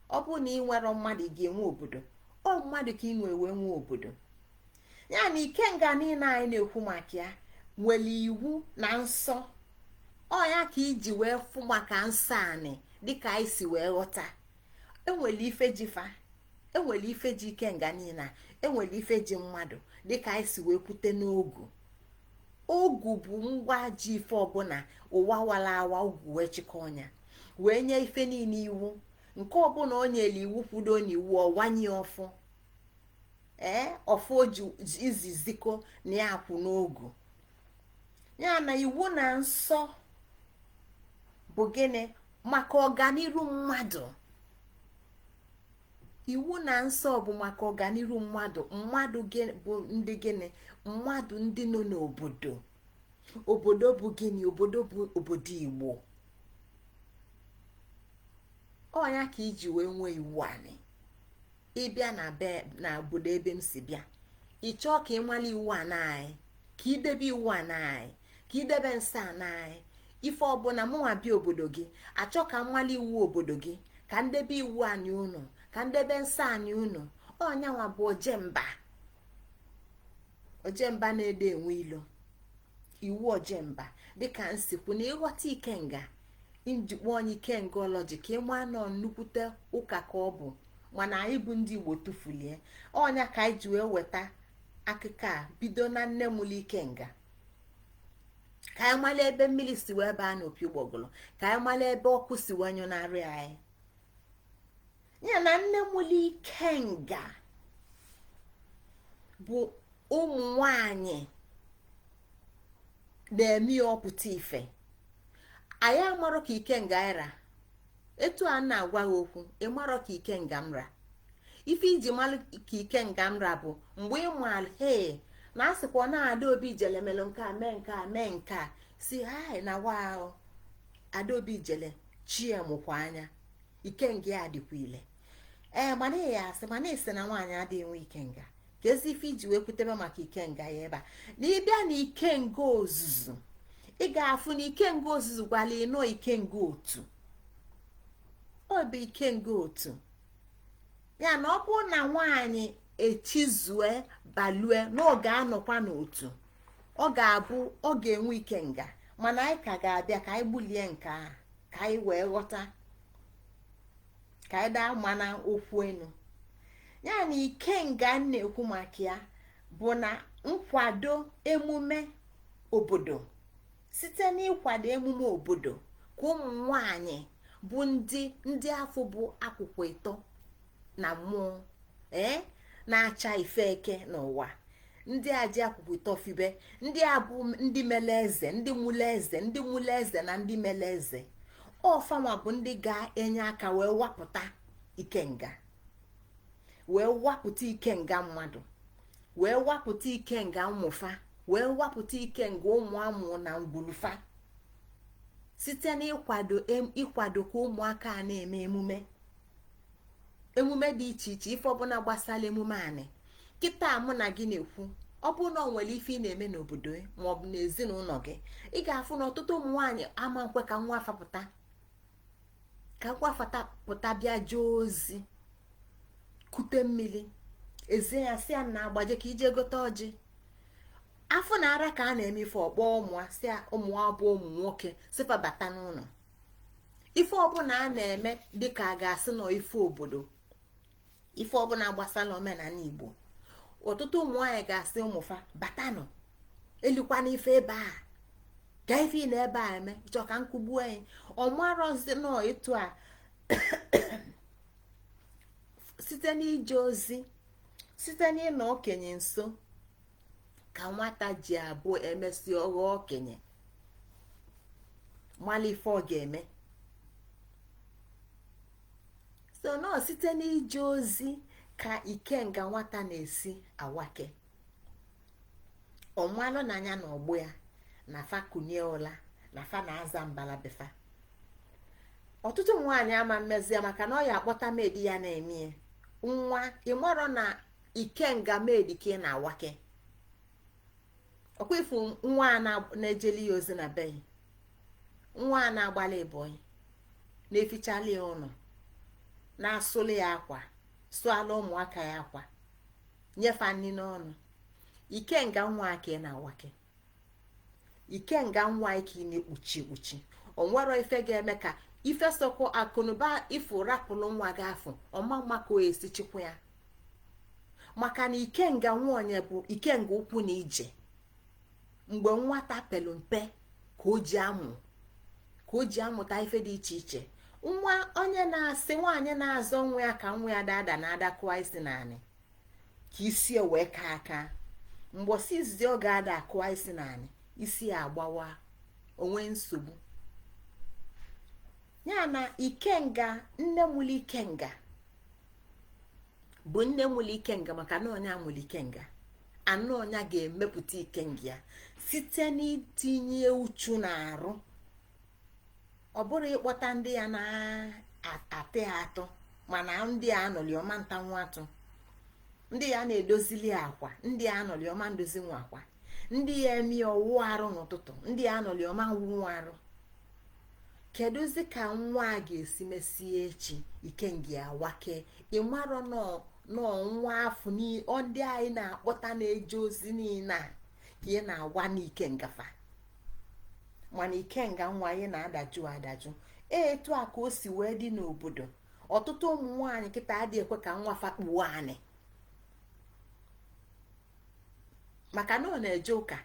Ọ bụrụ na ị nwere mmadụ, ị ga-enwe obodo? Ọ mmadụ ka ị nwee wee nwee obodo. Ya na ikenga niile anyị na-ekwu maka ya nwere iwu na nsọ. Ọ ya ka iji wee fụ maka nsọ anị, dịka anyị si wee ghọta, enwere ife ji fa, enwere ife ji ikenga niile a, enwere ife ji mmadụ, dịka anyị si wee kwute n'ogu. Ogu bụ ngwa ji ife ọbụla ụwa wara awa. Ogu wee chịkọ ọnya wee nye ife niile iwu. Nke ọbụla o nyere iwu, kwudo n'iwu, ọwanye ọfụ, ee, ọfụ ji izi ziko na ya kwụ n'ogu ya. Na iwu na nsọ bụ gịnị? Maka ọganiru mmadụ. Iwu na nsọ bụ maka ọganiru mmadụ. Mmadụ bụ ndị gịnị? Mmadụ ndị nọ n'obodo. Obodo bụ gịnị? Obodo bụ obodo Igbo. Ọ ya ka iji wee nwee iwu anị. Ịbịa na be na obodo ebe m si bịa, ị chọọ ka ị mara iwu ana anyị, ka idebe iwu ana anyị, ka idebe nsọ ana anyị. Ife ọbụla mụnwa bịa obodo gị, achọ ka m mara iwu obodo gị, ka ndebe iwu anyị unu, ka ndebe nsọ anyị unu. Ọnyanwa bụ ojemba. Ojemba na-ede enwe ilo iwu ojemba. Dịka nsikwu na ịghọta ikenga, njikwa onye ikengology, ka ịma nọ nnukwute ụka ka ọ bụ. Mana anyị bụ ndị Igbo tụfulie ọnya, ka anyị ji wee weta akụkọ a bido na nne mụlụ ikenga, ka anyị mara ebe mmiri si wee baa n'opi ụgbọgụrụ, ka anyị mara ebe ọkụ si wee nyụnarị anyị. Ya na nne mụlụ ikenga bụ ụmụ nwanyị na-eme ya ọpụta ife. Anyị amarọ ka ikenga ra etu a na-agwa gị okwu. Ịmarọ ka ikenga m ra. Ife iji malụ ka ikenga m ra bụ mgbe ị malụ he na asịkwa na Adaobi jele melụ nke a, mee nke a, mee nke a, si hai na wa ahụ Adaobi jele chie mụkwa anya, ikenga ya dịkwa ile. Ee, mana ya asị, mana isi na nwaanyị adịghị enwe ikenga, ka ezi ife iji wee kwutebe maka ikenga ya ebe a. Na ịbịa na ikenga ozuzu, ị ga-afụ na ikenga ozuzu gwala ịnọ ikenga otu. Ọ bụ ikenga otu ya na ọ bụrụ na nwaanyị echizue balue na ọ ga-anọkwa n'otu, ọ ga-abụ ọ ga-enwe ikenga. Mana anyị ka ga-abịa ka anyị gbulie nke a, ka anyị wee ghọta, ka anyị daa mana okwu enu ya. Na ikenga m na-ekwu maka ya bụ na nkwado emume obodo. Site n'ịkwado emume obodo ka ụmụ nwanyị bụ ndị afọ bụ akwụkwọ ịtọ na mmụọ, ee, na-acha ife eke n'ụwa, ndị a ji akwụkwọ ịtọ fibe, ndị a bụ ndị mele eze, ndị mụle eze, ndị mụle eze na ndị mele eze ọfanwa bụ ndị ga-enye aka wee wapụta ikenga, wee wapụta ikenga mmadụ, wee wapụta ikenga ụmụfa, wee wapụta ikenga ụmụ amụ na ngwulufa, site n'ịkwado ịkwado ka ụmụaka a na-eme emume dị iche iche, ife ọbụla gbasara emume anị. Kịta mụ na gị na-ekwu, Ọ bụrụ na ọ nwere ife ị na-eme n'obodo ma ọ bụ n'ezinụlọ gị, ị ga-afụ na ọtụtụ ụmụ nwaanyị ama nkwe ka nwa fapụta, ka nwa pụta bịa jee ozi, kute mmiri ezie ya, si ya na agbaje ka ije gote ọjị. Afọ na ara ka a na-eme ife ọkpọ ụmụ si ụmụ abụ ụmụ nwoke sifa bata n'ụlọ. Ife ọbụla a na-eme dịka a ga-asị nọ ife obodo, ife ọbụla gbasara omenala Igbo, ọtụtụ ụmụ nwaanyị ga-asị ụmụfa batanụ, elikwana ife ebe a, ka ife ị na ebe a eme chọ ka nkugbu anyị. Ọmarọzi nọ etu a site n'ije ozi, site n'ịnọ okenye nso, ka nwata ji abụ emesi ọghọ okenye, mala ife ọ ga-eme. So nọọ site n'ije ozi ka ikenga nwata na-esi awake. Ọmalụ na anya na ọgbụ ya na fa kunie ụla na fa na-aza mbala befa. Ọtụtụ nwaanyị ama mmezi ya maka na ọ ya akpọta medi ya na-eme nwa. Ịmarọ na ikenga medi ka ị na-awake. Ọkwa ifu nwa a na-ejeli ya ozi na be ya, nwa a na-agbalị ịbọyị, na-efichala ya ụlọ, na-asụli ya akwa, sụala ụmụaka ya akwa, nyefa nri n'ọnụ. Ikenga nwa ka ị na-awake, ikenga nwa ka ị na-ekpuchi ekpuchi. Onwero ife ga-eme ka ife sọkọ akụnụba ifu rapụrụ nwa gị afọ ọma mma ka o esi chịkwa ya, maka na ikenga nwaonye bụ ikenga ukwu na ije. Mgbe nwata pelu mpe ka o ji amụ, ka o ji amụta ife dị iche iche. Nwa onye na-asị nwaanyị na-azọ nwa ya ka nwa ya dada na-ada kụwa isi naanị ka isi wee kaa aka, mgbọsị izizi ọ ga-ada akụwa isi naanị, isi ya agbawa, onwe nsogbu. Ya na ikenga nne mụrụ ikenga bụ nne mụrụ ikenga, maka na onye amụrụ ikenga anụ ọnya ga-emepụta ikenga ya site n'itinye uchu na-arụ. Ọ bụrụ ịkpọta ndị ya na-atị ha atụ, mana ndị a anọli ọma ntanwu atụ, ndị ya na-edozili akwa, ndị a anọli ọma ndozi nwa akwa, ndị ya eme ọwụ arụ n'ụtụtụ, ndị ya anọli ọma nwụ arụ. Kedụzi ka nwa a ga-esi mesie echi ikenga ya wake? Ịmarọ nọọ nwa afọ ndị anyị na-akpọta na-eje ozi niile a ka ị na-agwa n'ikengafa, mana ikenga nwa anyị na-adajụ adajụ. Etu a ka o si wee dị n'obodo. Ọtụtụ ụmụ nwaanyị kịta adịghị ekwe ka nwa fa kpuo anị maka na ọ na-eje ụka.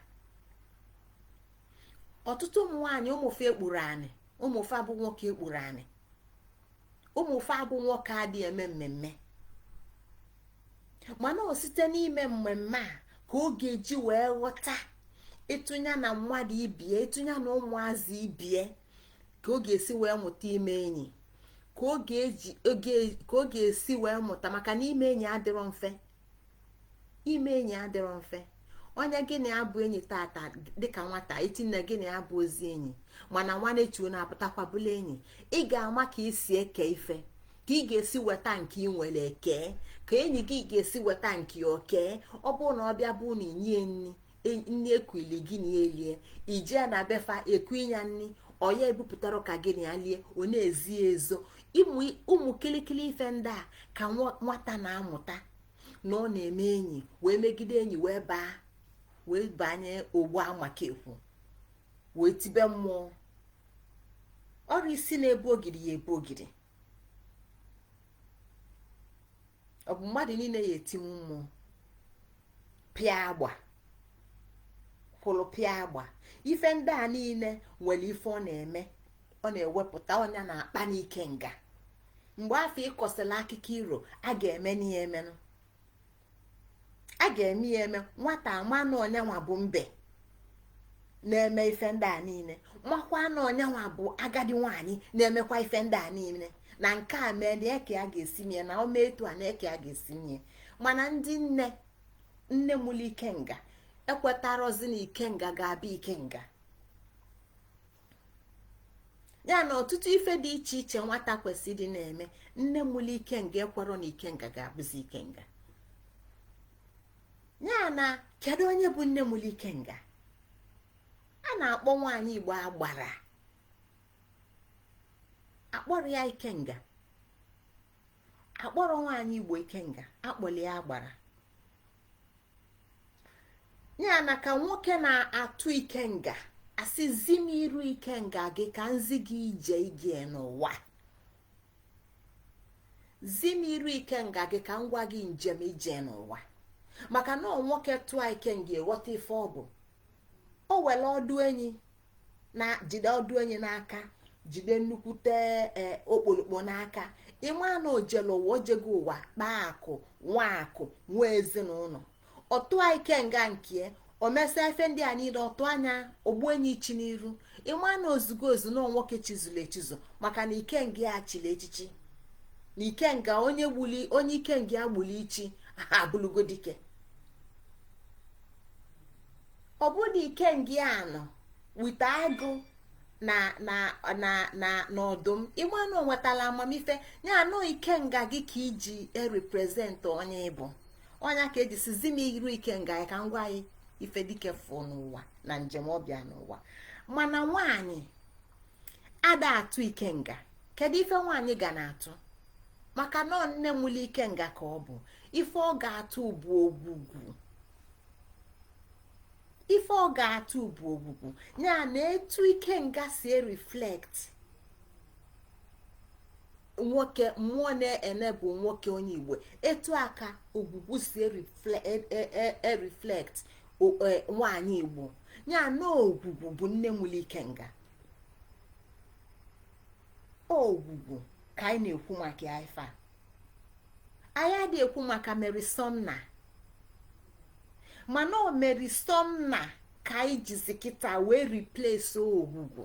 Ọtụtụ ụmụ nwaanyị ụmụfe ekpuru anị, ụmụfe abụ nwoke ekpuru anị, ụmụfe abụ nwoke adịghị eme mmemme. Mana ọ site n'ime mmemme a ka ọ ga-eji wee ghọta ịtụnya na mmadụ ibie, ịtụnya na ụmụazị ibie, ka ọ ga-esi wee mụta ime enyi, ka ọ ga-esi wee mụta, maka na ime enyi adịrọ mfe. Ime enyi adịrọ mfe. Onye gị na abụ enyi tata dịka nwata itinye gị na abụ ozi enyi, mana nwanne chuo na-apụtakwa bụla enyi. Ị ga-ama ka isi eke ife, ka ị ga-esi weta nke ị nwere eke, ka enyi gị ga-esi weta nke oke. Ọ bụrụ na ọ bịa bụ na inye nni nni ekuili gị na elie, ijee na befa eku ya nni, ọya ebupụtara ka gị na ya lie, ọ na-ezi ezo. Ụmụ kilikili ife ndị a ka nwata na-amụta na ọ na-eme enyi, wee megide enyi, wee baa, wee banye ogbu amakekwu, wee tibe mmụọ ọrụ isi na-ebu ogiri ya ebu ogiri. Ọ bụ mmadụ niile ya etinwu mmụọ pịa agba kwụrụ pịa agba. Ife ndị a niile nwere ife ọ na-eme, ọ na-ewepụta ọnya na-akpa n'ike nga. Mgbe afọ ịkọsịla akụkọ iro, a ga-eme n'ihe emenụ, a ga-eme ya eme. Nwata ama na ọnyanwa bụ mbe na-eme ife ndị a niile, makwa na ọnyanwa bụ agadi nwaanyị na-emekwa ife ndị a niile, na nke a mee na eke a ga-esi mie, na ome etu a na eke a ga-esi mie. Mana ndị nne nne mụrụ ikenga ekwetarọzi na ikenga ga-abịa ikenga ya na ọtụtụ ife dị iche iche nwata kwesịrị na-eme. Nne mụrụ ikenga ekwerọ na ikenga ga-abụzi ikenga ya na Kedu onye bụ nne mụrụ ikenga? A na-akpọ nwaanyị Igbo agbara, akpọrọ ya ikenga. Akpọrọ nwaanyị Igbo ikenga, akpọrọ ya agbara. Ya na ka nwoke na-atụ ikenga, asị zi m iru ikenga gị ka nzi gị ije ige n'ụwa. Zi m iru ikenga gị ka m gwa gị njem ije n'ụwa. Maka na ọ nwoke tụọ ikenga, ịghọta ife ọ bụ. O were ọdụ enyi na jide ọdụ enyi n'aka, jide nnukwute okpolokpo n'aka, ịma na ojele ụwa, ojego ụwa, kpaa akụ, nwa akụ, nwee ezinụlọ. Ọtụa ikenga nke o mesia ife ndị a niile, ọtụ anya ogbu enyi chi n'iru, ịma na ozugbo ozu na nwoke chizuru echizu, maka na ikenga ya chiri echichi, na ikenga onye gbuli onye, ikenga ya gbuli ichi abụlugo dike. Ọ bụ na ikenga ya nọ wite agụ na na na na n'ọdụm, ịma na o nwetala amamife ya. Anọ ikenga gị ka iji erepresent onye ịbụ ọnya, ka eji sizi m iru ikenga ya ka m gwa anyị ife dike fụ n'ụwa na njem ọbịa n'ụwa. Mana nwaanyị ada atụ ikenga. Kedu ife nwaanyị ga na-atụ? Maka na nne mụlụ ikenga ka ọ bụ. Ife ọ ga-atụ bụ ogwugwu. Ife ọ ga-atụ bụ ogwugwu ya na etu ikenga si reflect nwoke, mmụọ na-ene bụ nwoke onye Igbo, etu aka ogwugwu si ereflect nwaanyị Igbo. Ya na ogwugwu bụ nne mụlụ ikenga. Ogwugwu ka anyị na-ekwu maka ya. Ife a anyị adịghị ekwu maka Mary Sumner, mana o Mary Sumner ka anyị jizi kịta wee replace ogwugwu.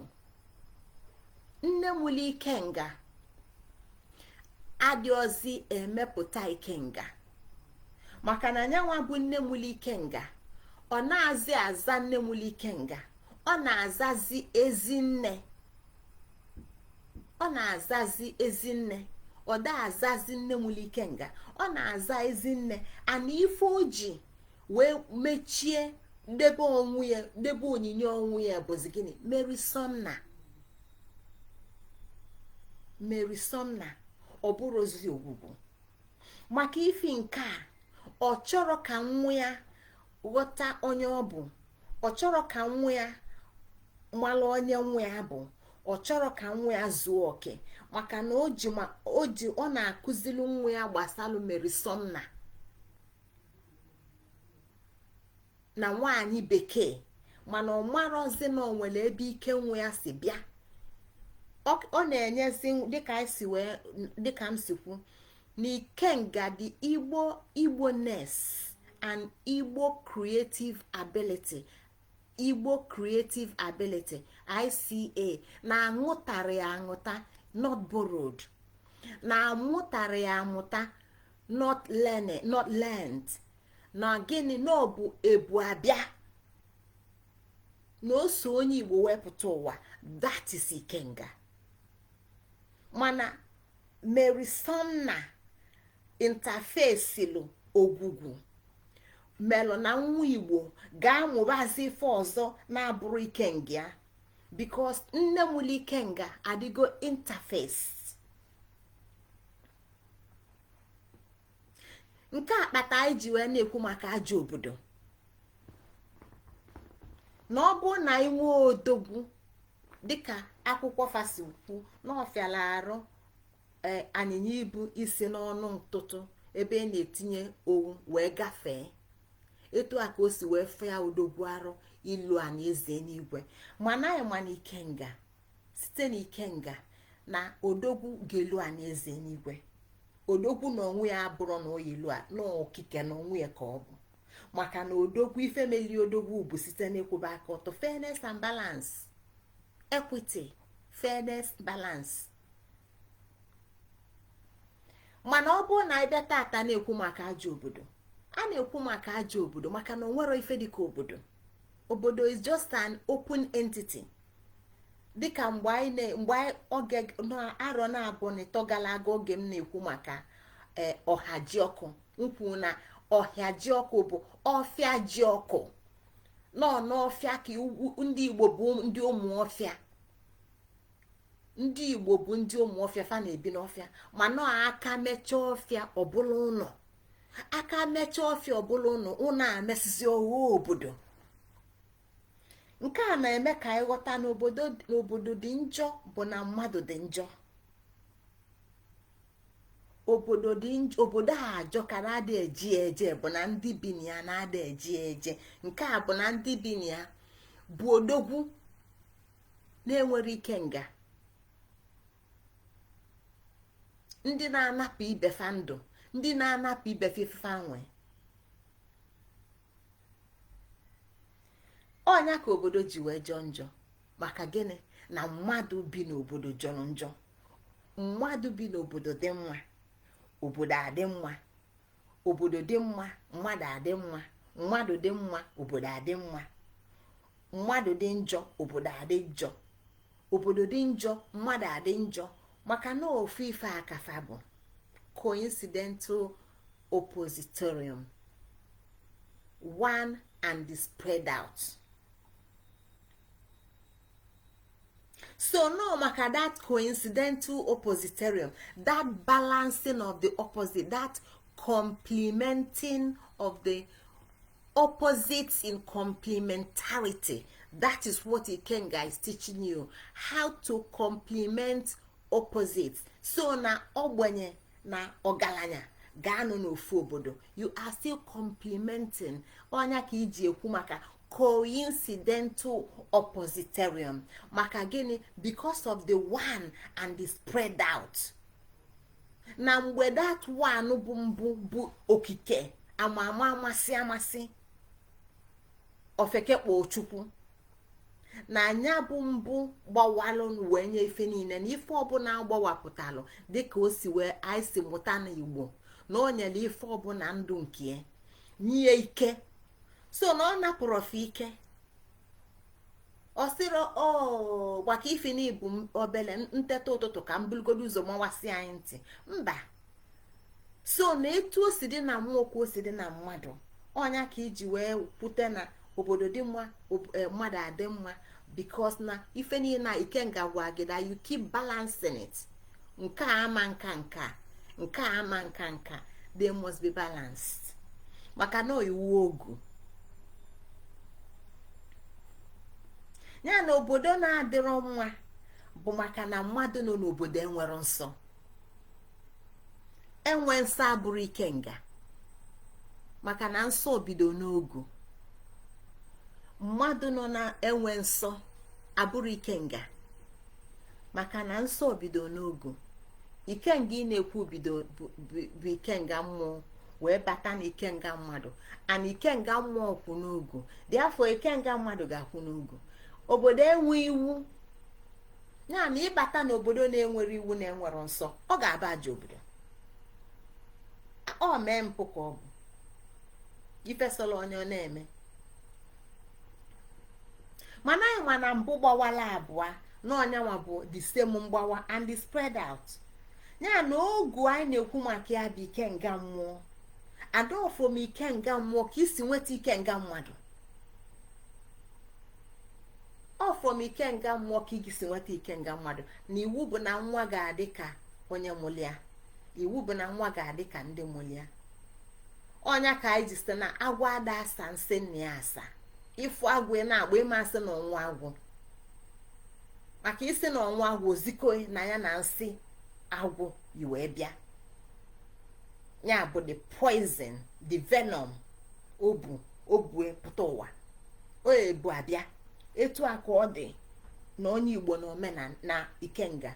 Nne mụlụ ikenga adịọzi emepụta ikenga, maka na nyanwa bụ nne mụlụ ikenga, ọ na-azị aza nne mụlụ ikenga, ọ na-azazi ezinne. Ọ na-azazi ezinne, ọ da azazi nne mụlụ ikenga, ọ na-aza ezinne. Ana ife o ji wee mechie debe onwe ya, debe onyinye onwe ya, bụzi gịnị? Mary Sumner. Mary Sumner, ọ bụrụzi ogwugwu. Maka ifi nke a, ọ chọrọ ka nwa ya ghọta onye ọ bụ, ọ chọrọ ka nwa ya mara onye nwa ya bụ, ọ chọrọ ka nwa ya zuo oke, maka na o ji ọ na-akụziri nwa ya gbasalụ Mary Sumner na nwaanyị bekee. Mana ọ marọzi na o nwere ebe ike nwa ya si bịa. Ọ na-enyezi dịka anyị si wee, dịka m si kwu, na ikenga dị Igbo, Igbo-ness and Igbo creative ability. Igbo creative ability, ICA, na-aṅụtara ya aṅụta, not borrowed, na-amụtara ya amụta, not learning, not learned. Na gịnị? Na ọ bụ ebu abịa na o so onye Igbo wepụta ụwa. That is ikenga. Mana Mary Sumner interface ogwugwu melụ na nwa Igbo ga-amụbazi ife ọzọ na-abụrụ ikenga ya, because nne mụlụ ikenga adịgo interface. Nke a kpata anyị ji wee na-ekwu maka ajọ obodo, na ọ bụ na anyị nwee odogwu, dịka akwụkwọ fasi kwu, na ọfịala arụ anyịnya ibu isi n'ọnụ ntụtụ ebe ị na-etinye owu wee gafee, etu a ka o si wee fee odogwu arụ ilu a na eze n'igwe. Mana anyị ma na ikenga, site na ikenga na odogwu ga-elu a na eze n'igwe. Odogwu na onwe ya abụrụ na oyilu a na okike na onwe ya ka ọ bụ, maka na odogwu, ife meli odogwu bụ site n'ịkwụba aka ọtọ, fairness and balance, equity, fairness, balance. Mana ọ bụrụ na anyị bịa tata na-ekwu maka ajọ obodo, a na-ekwu maka ajọ obodo maka na o nwere ife dịka obodo. Obodo is just an open entity. Dịka mgbe anyị mgbe oge arọ na-abụọ na ịtọ gara aga, oge m na-ekwu maka ọha ji ọkụ, nkwu na Ọhịa ji ọkụ bụ ọfịa ji ọkụ nọ n'ọfịa ka ndị Igbo bụ ndị ụmụ ọfịa. Ndị Igbo bụ ndị ụmụ ọfịa, fa na-ebi n'ọfịa, mana aka mechaa ọfịa ọbụla ụlọ, aka mechaa ọfịa ọbụla ụlọ, ụlọ a mesịsị ọghọọ obodo. Nke a na-eme ka anyị ghọta n'obodo dị njọ bụ na mmadụ dị njọ. Obodo dị njọ, obodo a ajọ ka na-ada eji eje bụ na ndị bi na ya na-ada eji eje. Nke a bụ na ndị bi na ya bụ odogwu na-enwere ike nga, ndị na-anapụ ibe fa ndụ, ndị na-anapụ ibe fa ife fa nwe. Ọnya ka obodo ji wee jọọ njọ. Maka gịnị? Na mmadụ bi n'obodo jọrọ njọ. Mmadụ bi n'obodo dị mma, obodo adị mma. Obodo dị mma, mmadụ adị mma. Mmadụ dị mma, obodo adị mma. Mmadụ dị njọ, obodo adị njọ. Obodo dị njọ, mmadụ adị njọ. Maka na ofu ife akafa bụ coincidental oppositorium, one and the spread out. So no, maka that coincidental oppositorium, that balancing of the opposite, that complementing of the opposites in complementarity, that is what Ikenga is teaching you, how to complement opposites. So na ogbenye na ọgaranya ga-anọ n'ofu obodo, you are still complementing. Ọnya ka iji ekwu maka coincidental oppositorium. Maka gịnị? Because of the one and the spread out. Na mgbe that one bụ mbụ bụ okike ama ama amasị amasị ofeke kpọọ Chukwu, na anya bụ mbụ gbawalụ wee nye ife niile, na ife ọbụla gbawapụtalụ dịka o si wee anyị si mụta na Igbo na o nyere ife ọbụla ndụ nke nye ike. So na ọ napụrụ ofe ike, ọ sịrị o gbaka ife na ibu obele nteta ụtụtụ ka m bulugodo ụzọ mawasị anyị ntị mba. So na etu o si dị na mmụọ ka o si dị na mmadụ. Ọnya ka iji wee kwute na obodo dị mma, mmadụ adị mma, because na ife niile na Ikenga gwa gị that you keep balancing it. Nke a ama nka, nka nke a ama nka nka, they must be balanced. Maka na iwu ogu ya na obodo na-adịrọ mma bụ maka na mmadụ nọ n'obodo enwere nsọ. Enwe nsọ abụrụ Ikenga, maka na nsọ bido n'ogu. Mmadụ nọ na-enwe nsọ abụrụ Ikenga, maka na nsọ bido n'ogu. Ikenga ị na-ekwu bido bụ Ikenga mmụọ wee bata na Ikenga mmadụ, and Ikenga mmụọ kwụ n'ogu, dị afọ Ikenga mmadụ ga-akwụ n'ogu. Obodo enwe iwu ya na ịbata n'obodo na-enwere iwu na-enwere nsọ, ọ ga-aba ajọ obodo. Ọ mee mpụ ka ọ bụ ifesola onye ọ na-eme. Mana anyị ma na mbụ gbawala abụọ na ọnyanwa bụ the same mgbawa and the spread out. Ya na ogu anyị na-ekwu maka ya bụ Ikenga mmụọ. Adọfom Ikenga mmụọ ka isi nweta Ikenga mmadụ, ọfọm Ikenga mmụọ ka ị si nweta Ikenga mmadụ. Na iwu bụ na nwa ga-adị ka onye mụlịa, iwu bụ na nwa ga-adị ka ndị mụlịa. Ọnya ka anyị ji site na agwọ ada asa nsị nna ya asa. Ịfụ agwọ na-agba ịma asị na ọnwa agwọ, maka isi na ọnwa agwọ oziko na ya na nsị agwọ yi wee bịa. Ya bụ the poison, the venom obu obue pụta ụwa o ebu abịa. Etu a ka ọ dị na onye Igbo na omenala na Ikenga,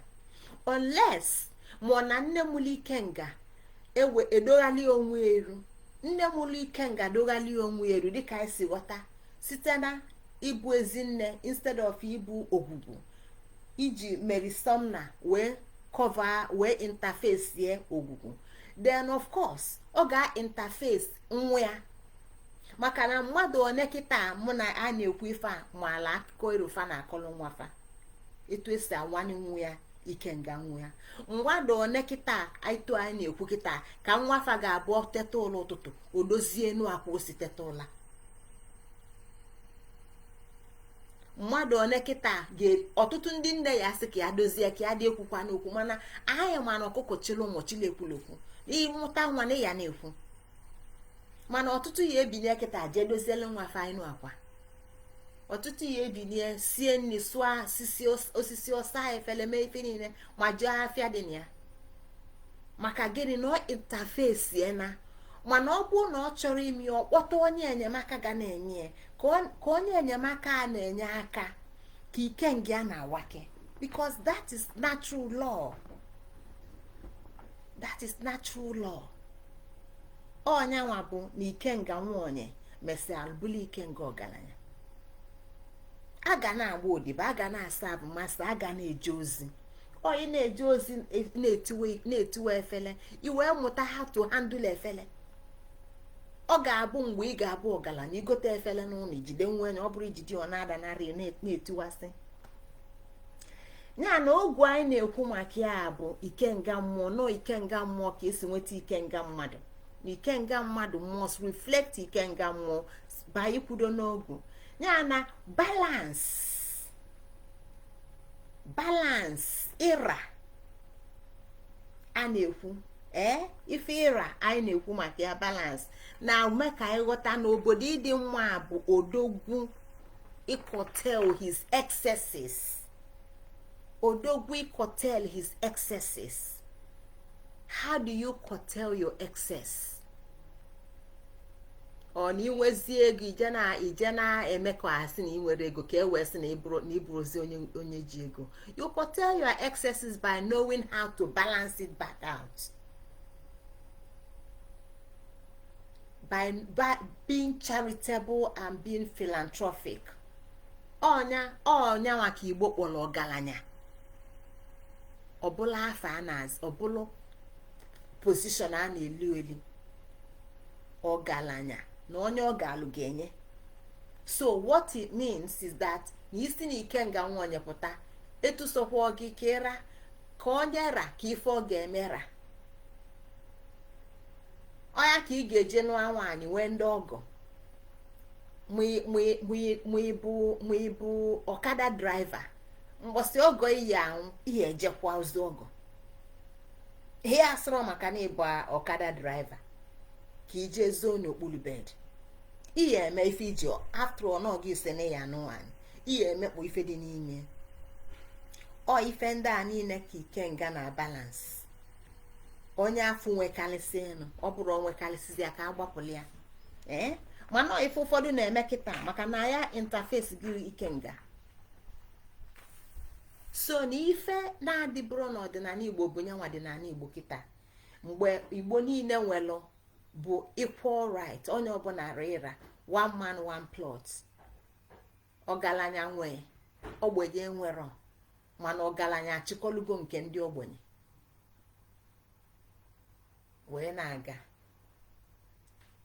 unless ma ọ na nne mụlụ Ikenga ewe edoghali onwe eru. Nne mụlụ Ikenga doghali onwe eru dịka anyị si ghọta site na ịbụ ezinne instead of ịbụ ogwugwu, iji Mary Sumner wee cover wee interface ye ogwugwu. Then of course ọ ga-interface nwa ya, maka na mmadụ one kịta mụ na a na-ekwu ife a maala akụkọ irofa na akọlụ nwafa etu esi awanye nwa ya Ikenga nwa ya mgbada one kịta ito anyị na-ekwu kịta ka nwafa ga-abụ teta ụlọ ụtụtụ odozie enu akwa osi teta ụla. Mmadụ one kịta ọtụtụ ndị nne ya sị ka ya dozie ka ya dị ekwukwa n'okwu, mana anyị mana ọkụkọ chịrị ụmụ chịrị ekwulekwu ịmụta nwa na ya na-ekwu, mana ọtụtụ ya ebinye kịta jee doziele nwa fa enu akwa. Ọtụtụ ya ebinye sie nri sụọ osisi ọsa efele mee ife niile ma jee afịa dị na ya. Maka gịnị? Na ọ interface ya na mana ọ bụrụ na ọ chọrọ ime ọ kpọta onye enyemaka ga na-enye ya ka onye enyemaka a na-enye aka ka ikenga ya na-awake, because that is natural law. That is natural law. Ọnyanwa bụ na ikenga nwaonye mesịa bụrụ ikenga ọgaranya. A ga na-agba odibo, a ga na-asa abụmasị, a ga na-eje ozi. Onye na-eje ozi na-etiwe efele, i wee mụta how to handle efele. Ọ ga-abụ mgbe ị ga-abụ ọgaranya igote efele n'ụlọ ijide nwa enyi, ọ bụrụ ijide ọ na-adanarị na-etiwasị ya. Na ogwu anyị na-ekwu maka ya bụ ikenga mmụọ. Nọ ikenga mmụọ ka esi nweta ikenga mmadụ, na ikenga mmadụ must reflect ikenga mmụọ ba ikwudo n'ogwu ya na balance, balance ịra a na-ekwu. Ife ịra anyị na-ekwu maka ya, balance na ume ka anyị ghọta na obodo ịdị mma bụ odogwu curtail his excesses. Odogwu curtail his excesses. How do you curtail your excess? Ọ na inwezie ego ije na-eme ka asị na ị nwere ego ka e wee sị na ịbụrụzi onye ji ego. You curtail your excesses by knowing how to balance it back out, by being charitable and being philanthropic. Ọnya ọnya maka Igbo kpọrọ ọgaranya, ọbụla afọ a na-azụ, ọbụla position a na-eli eli, ọgaranya na onye ọ ga-alụ ga-enye. So what it means is that na isi na ikenga nwaonye pụta, etusokwa gị ka ịra ka onye ra ka ife ọ ga-eme ra ọya ka ị ga-eje nụọ nwaanyị nwee ndị ọgọ, ma ịbụ ọkada driver, mgbọsị ọgọ iyi anwụ ihe ejekwa ozu ọgọ ihe asịrọ maka na ịbụ ọkada driver ka ije zoo n'okpuru bed. Ihe eme ife iji after all gị ise na ya anụ nwaanyị, ihe emekpọ ife dị n'ime ọ ife ndị a niile ka ikenga na balance. Onye afọ nwekarịsị enu ọ bụrụ onwekarịsịzi ya ka agbapụrụ ya. Mana ife ụfọdụ na-eme kịta maka na ya interface gị ikenga. So na ife na-adịbụrụ n'ọdịnala Igbo bụ nyanwa ọdịnala Igbo kịta mgbe Igbo niile nwelụ bụ equal right, onye ọbụla rịra one man one plot. Ọgaranya nwee, ogbenye nwere, mana ọgaranya achịkọlugo nke ndị ogbenye wee na-aga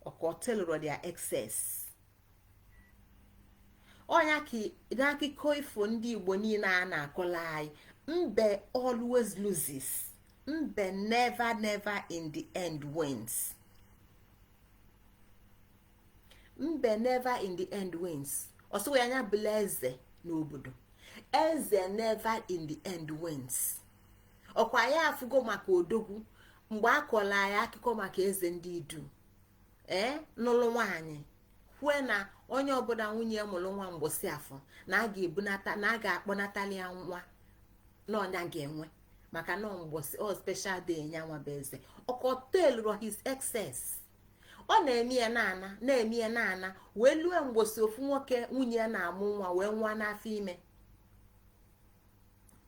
ọkọtelụrụ their excess. Ọnya ka n'akụkọ ifo ndị Igbo niile a na-akọla anyị, mbe always loses, mbe never never in the end wins. Mbe never in the end wins. Ọsọ ya anya bụla eze n'obodo, eze never in the end wins. Ọkwa ya afụgo maka odogwu mgbe a kọla ya akụkọ maka eze ndị idu nụlụ nwaanyị kwue na onye ọbụla nwunye ya mụrụ nwa mgbụsị afọ na a ga-ebunata na a ga-akpọnatali ya nwa na ọnya ga-enwe maka na mgbụsị ọ special day nya nwa bụ eze. Ọkọtelụrụ his excess, ọ na-eme ya na-ana na-eme ya na-ana wee lue mgbụsị ofu nwoke nwunye ya na-amụ nwa wee nwa n'afọ ime.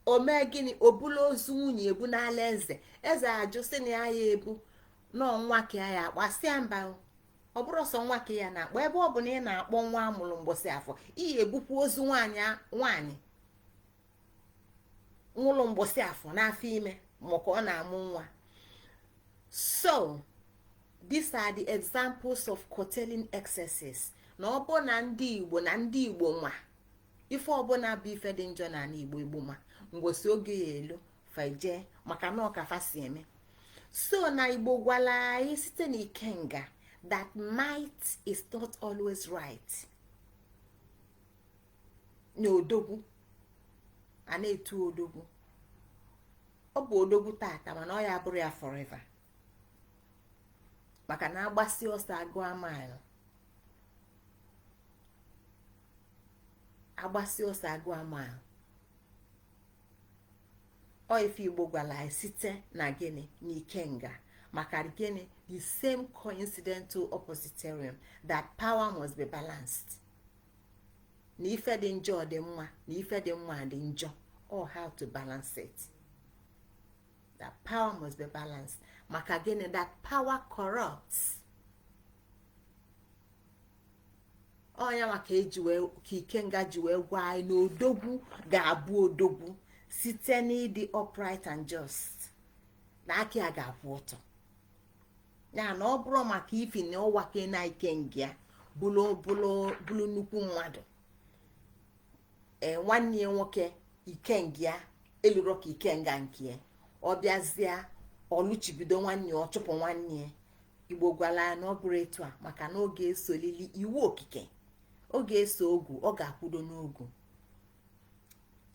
O mee gịnị? O bulu ozu nwunye ebu n'ala eze. Eze ajụ sị na ya ya ebu nọọ nwa ka ya akpasịa mba, ọ bụrụ sọ nwa ka ya na-akpọ, ebe ọ bụ na ị na-akpọ nwa amụrụ mgbọsị afọ, iyi ebukwa ozu nwaanyị nwụrụ mgbọsị afọ n'afọ ime maka ọ na-amụ nwa. So these are the examples of curtailing excesses. Na ọ bụ na ndị Igbo na ndị Igbo nwa ife ọbụla bụ ife dị njọ n'ala Igbo, Igbo ma mgbosi oge ya elu Feje maka na ọkafa si eme. So na Igbo gwara anyị site na ikenga that might is not always right. Na odogwu a na-etu odogwu, ọ bụ odogwu tata, mana ọ ya bụrụ ya forever, maka na agbasi ọsọ agụa mile, agbasi ọsọ agụa mile. Ọ ife Igbo gwara anyị site na gịnị? Na ikenga. Maka gịnị? The same coincidental oppositorium that power must be balanced. Na ife dị njọ dị mma, na ife dị mma dị njọ. Or how to balance it, that power must be balanced. Maka gịnị? That power corrupts. Ọ ya maka eji wee ka ikenga ji wee gwa anyị na odogwu ga-abụ odogwu site n'ịdị upright and just, na aka ya ga-akwụ ọtọ. Ya na ọ bụrụ maka ifi na ọwake na ikenga ya bụlụ bụlụ bụlụ nnukwu mmadụ, ee, nwanne ya nwoke ikenga ya eluro ka ikenga nke ya, ọ bịazịa ọlụchibido nwanne ya, ọ chụpụ nwanne ya. Igbo gwara ya na ọ bụrụ etu a, maka na ọ ga-esolili iwu okike, ọ ga-eso ogu, ọ ga-akwudo n'ogu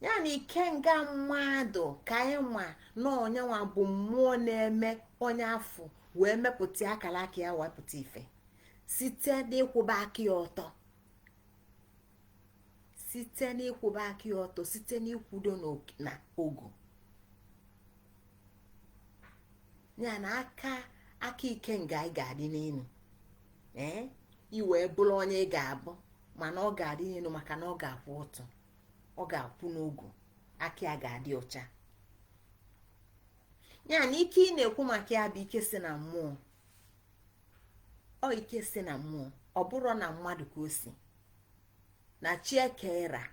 ya. Na ikenga mmadụ ka anyị ma na onyenwa bụ mmụọ na-eme onye afọ wee mepụta akara aka ya, wepụta ife site n'ịkwụba aka ya ọtọ, site n'ịkwụba aka ya ọtọ, site n'ịkwudo na ogu ya. Na aka aka ikenga anyị ga-adị n'elu, ee, i wee bụrụ onye ị ga-abụ, mana ọ ga-adị n'elu maka na ọ ga-akwụ ọtọ, ọ ga-akwụ n'ogu, aka ya ga-adị ọcha. Ya na ike ị na-ekwu maka ya bụ ike si na mmụọ. Ọ ike si na mmụọ, ọ bụrụ na mmadụ ka o si na chi ekera.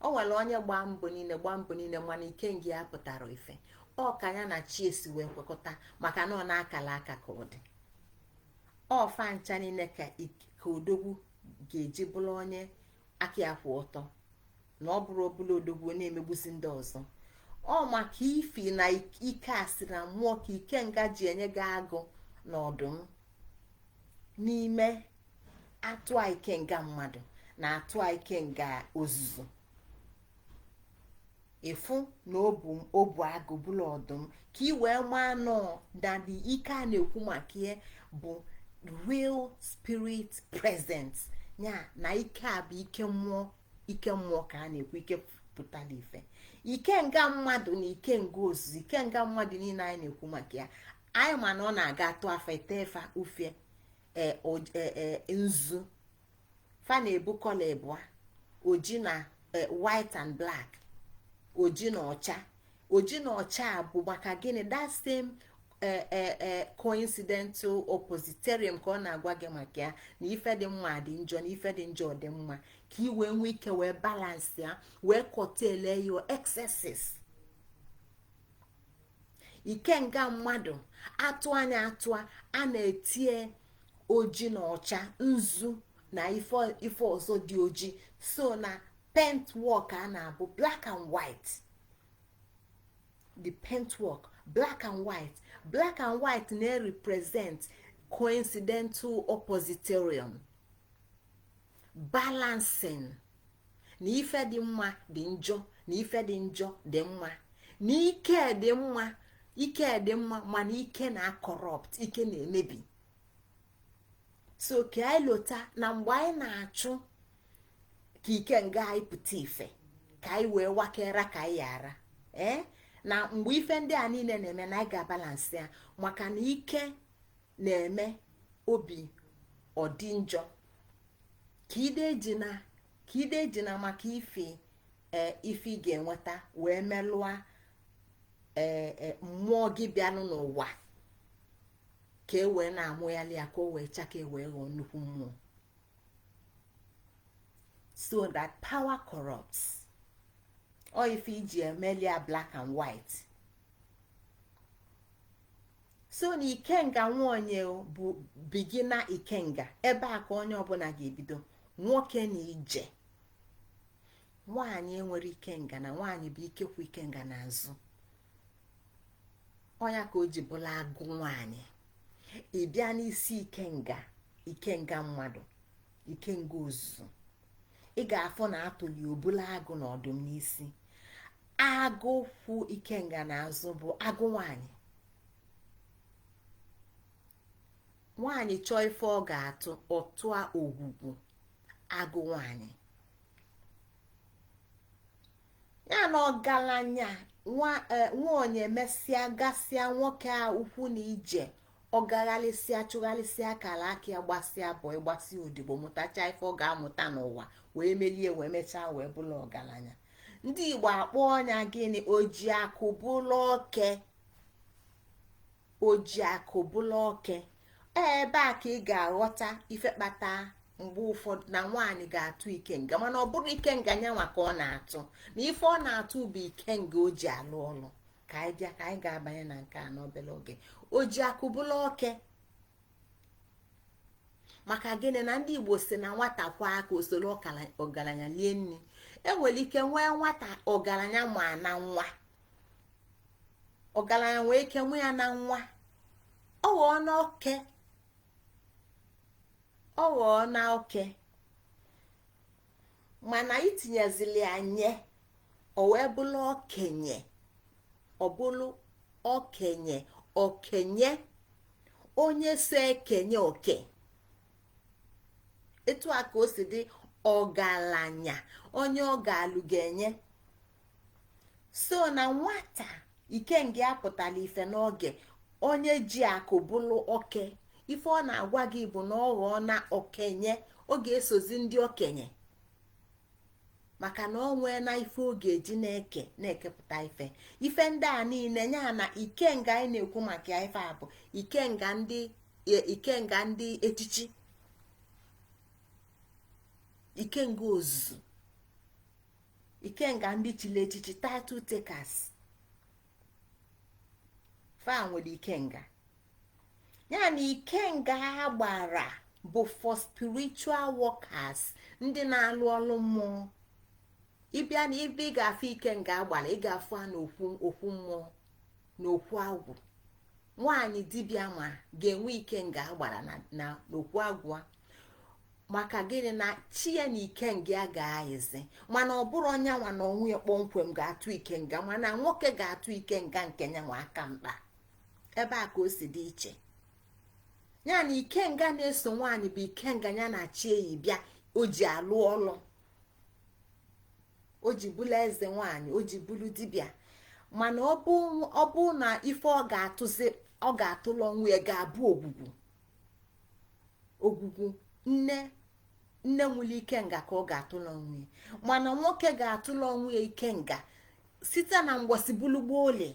O nwere onye gbaa mbọ niile, gbaa mbọ niile, mana ikenga ya pụtara ife. Ọ ka ya na chi esi wee kwekọta, maka na ọ na-akala aka ka ọ dị. Ọfa ncha niile ka odogwu ga-eji bụrụ onye aka ya kwụ ọtọ, na ọ bụrụ ọbụla odogwu na-emegbusi ndị ọzọ. Ọ maka ifi na ike a si na mmụọ ka ikenga ji enye gị agụ na ọdụm n'ime atụ ikenga mmadụ na atụ ikenga ozuzu. Ịfụ na obu agụ bụla ọdụm, ka ị wee maa nọ na the ike a na-ekwu maka ihe bụ real spirit presence. Ya na ike a bụ ike mmụọ, ike mmụọ ka a na-ekwu, ike pụtara ife. Ikenga mmadụ na ikenga ozuzu, ikenga mmadụ niile anyị na-ekwu maka ya, anyị ma na ọ na-aga atụ afa ete efa ufie nzu fa na-ebu colour ịbụa, oji na white and black, oji na ọcha. Oji na ọcha bụ maka gịnị? That same coincidental oppositorium ka ọ na-agwa gị maka ya, na ife dị mma dị njọ, na ife dị njọ dị mma, ka ị wee nwee ike wee balance ya, wee curtail your excesses. Ikenga mmadụ atụ anya atụ a na-etie oji na ọcha, nzu na ife ọzọ dị oji. So na paint work a na-abụ black and white. The paint work black and white, black and white na-represent coincidental oppositorium, balancing, na ife dị mma dị njọ, na ife dị njọ dị mma, na ike dị mma, ike dị mma, mana ike na-corrupt, ike na-emebi. So ka anyị lota na mgbe anyị na-achụ ka ike nga anyị pụta ife, ka anyị wee wakera, ka anyị ghara ee na mgbe ife ndị a niile na-eme, na anyị ga-abalance ya, maka na ike na-eme obi ọ dị njọ. Ka ide eji na maka ife ife ị ga-enweta wee melụa ee mmụọ gị bịanụ n'ụwa, ka e wee na-amụghali ya, ka o wee chaka, e wee ghọọ nnukwu mmụọ. So that power corrupts. Ọ ife iji emelia black and white. So na ikenga nwaonye bụ beginner ikenga, ebe a ka onye ọbụla ga-ebido, nwoke na ije. Nwaanyị enwere ikenga na nwaanyị bụ ikekwu ikenga n'azụ. Ọnya ka o ji bụla agụ nwaanyị. Ị bịa n'isi ikenga, ikenga mmadụ, ikenga ozuzu, ị ga-afụ na atụli obula agụ na ọdụm n'isi. Agụ kwụ ikenga n'azụ bụ agụ nwaanyị. Nwaanyị chọọ ife ọ ga-atụ, ọ tụọ ogwugwu agụ nwaanyị. Ya na ọgaranya nwa onye mesịa gasịa nwoke a ukwu na ije, ọ gaghalịsịa chụghalịsịa akara aka ya, gbasịa bọị, gbasịa odibo, mụtacha ife ọ ga-amụta n'ụwa, wee melie, wee mechaa wee bụrụ ọgaranya. Ndị Igbo akpọ ọnya gịnị? Oji akụ bụrụ oke. Oji akụ bụrụ oke. Ebe a ka ị ga-aghọta ife kpata mgbe ụfọdụ na nwaanyị ga-atụ ikenga, mana ọ bụrụ ikenga nyanwa ka ọ na-atụ, na ife ọ na-atụ bụ ikenga o ji alụ ọlụ. Ka anyị bịa ka anyị ga-abanye na nke a n'obere oge. Oji akụ bụrụ oke maka gịnị? Na ndị Igbo si na nwata kwa aka osoro ọgaranya lie nri. Enwere ike nwee nwata ọgaranya ma na nwa ọgaranya nwee ike nwee ya na nwa, ọ ghọọ n'oke, ọ ghọọ na oke, mana itinyezili ya nye, o wee bụrụ okenye, ọ bụrụ okenye, okenye onye so ekenye oke. Etu a ka o si dị ọgaranya onye ọ ga-alụ ga-enye. So na nwata ikenga apụtala ife n'oge, onye ji akụ bụrụ oke, ife ọ na-agwa gị bụ na ọ ghọọ na okenye, ọ ga-esozi ndị okenye, maka na ọ nwee na ife ọ ga-eji na-eke na-ekepụta ife. Ife ndị a niile ya na ikenga anyị na-ekwu maka ya, ife a bụ ikenga ndị echichi, ikenga ozuzu, ikenga ndị chili echichi, title takers, fa nwere ikenga. Ya na ikenga agbara bụ for spiritual workers, ndị na-alụ ọlụ mmụọ. Ịbịa na ebe ị ga-afụ ikenga agbara, ị ga-afụ a n'okwu okwu mmụọ na okwu agwụ. Nwaanyị dibịa ma ga-enwe ikenga agbara na n'okwu agwụ. Maka gịnị? Na chi ya na ikenga ya ga-ayịzi, mana ọ bụrụ nyanwa na onwe ya kpọmkwem ga-atụ ikenga, mana nwoke ga-atụ ikenga nke nyanwa aka mkpa. Ebe a ka o si dị iche. Ya na ikenga na-eso nwaanyị bụ ikenga ya na chi eyi bịa, o ji alụ ọlụ, o ji bụrụ eze nwaanyị, o ji bụrụ dibịa. Mana ọ bụ na ife ọ ga-atụzi, ọ ga-atụlụ onwe ya ga-abụ ogwugwu. Ogwugwu nne nne nwere ikenga ka ọ ga-atụlụ onwe ya, mana nwoke ga-atụlụ onwe ya ikenga site na mgbọsị bulugbo ole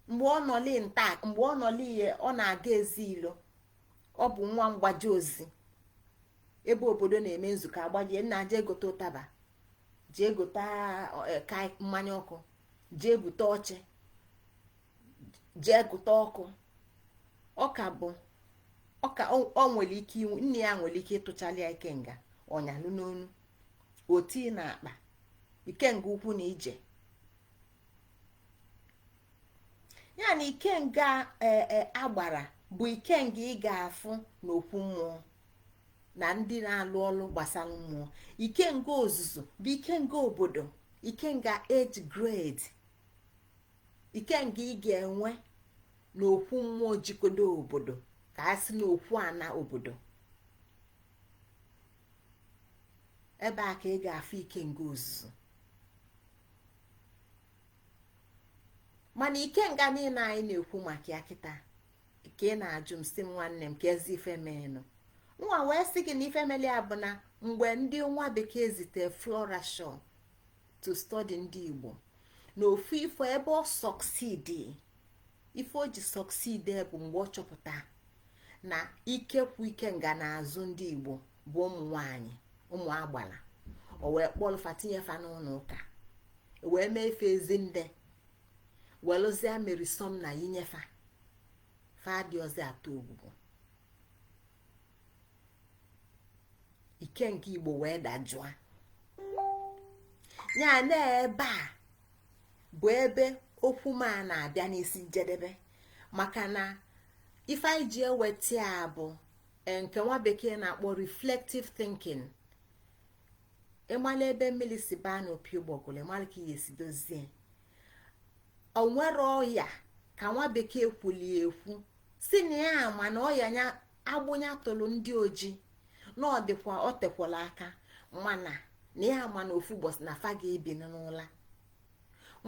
mgbe ọ nọli nta, mgbe ọ nọli ihe ọ na-aga ezi ilo. Ọ bụ nwa mgbaji ozi ebe obodo na-eme nzukọ, agbajie nna, jee gote ụtaba, jee gote ka mmanya ọkụ, jee bute oche, jee gụta ọkụ. Ọka bụ ọka ọ nwere ike nne ya nwere ike ịtụchalị ya ikenga ọnyalụ n'onu oti na akpa ikenga ukwu na ije ya. Na ikenga agbara bụ ikenga ị ga-afụ n'okwu mmụọ na ndị na-alụ ọlụ gbasara mmụọ. Ikenga ozuzu bụ ikenga obodo, ikenga age grade, ikenga ị ga-enwe n'okwu mmụọ jikodo obodo, ka a sị n'okwu ana obodo. Ebe a ka ị ga-afụ ikenga ozuzu. Mana ikenga niile anyị na-ekwu maka ya kịta, ka ị na-ajụ m sị m nwanne m ka ezi ife menụ, nwa wee sị gị na ife meli ya bụ na mgbe ndị nwa bekee zite Flora Shaw to study ndị Igbo, na ofu ife ebe ọ succeed, ife o ji succeed bụ mgbe ọ chọpụta na ikekwu ikenga na-azụ ndị Igbo bụ ụmụ nwanyị, ụmụ agbala. O wee kpọlụfa tinye fa n'ụlọ ụka, wee mee ife ezi ndị welụzie Mary Sumner yinyefa fa adịọzi atụ ogbugbo. Ikenga Igbo wee dajụa. Ya na ebe a bụ ebe okwu m a na-abịa n'isi njedebe, maka na ife anyị ji eweta ya bụ nke nwa bekee na-akpọ reflective thinking. Ịmala ebe mmiri si baa n'opi ụgbọgụrụ, ịmala ka ihe esi dozie. O nwere ọya ka nwa bekee kwulie ekwu si na ya ma na ọya ya agbụnya tụrụ ndị ojii na ọ dịkwa ọ tekwala aka, mana na ya ma na ofu ụbọchị na fa ga-ebini n'ụla.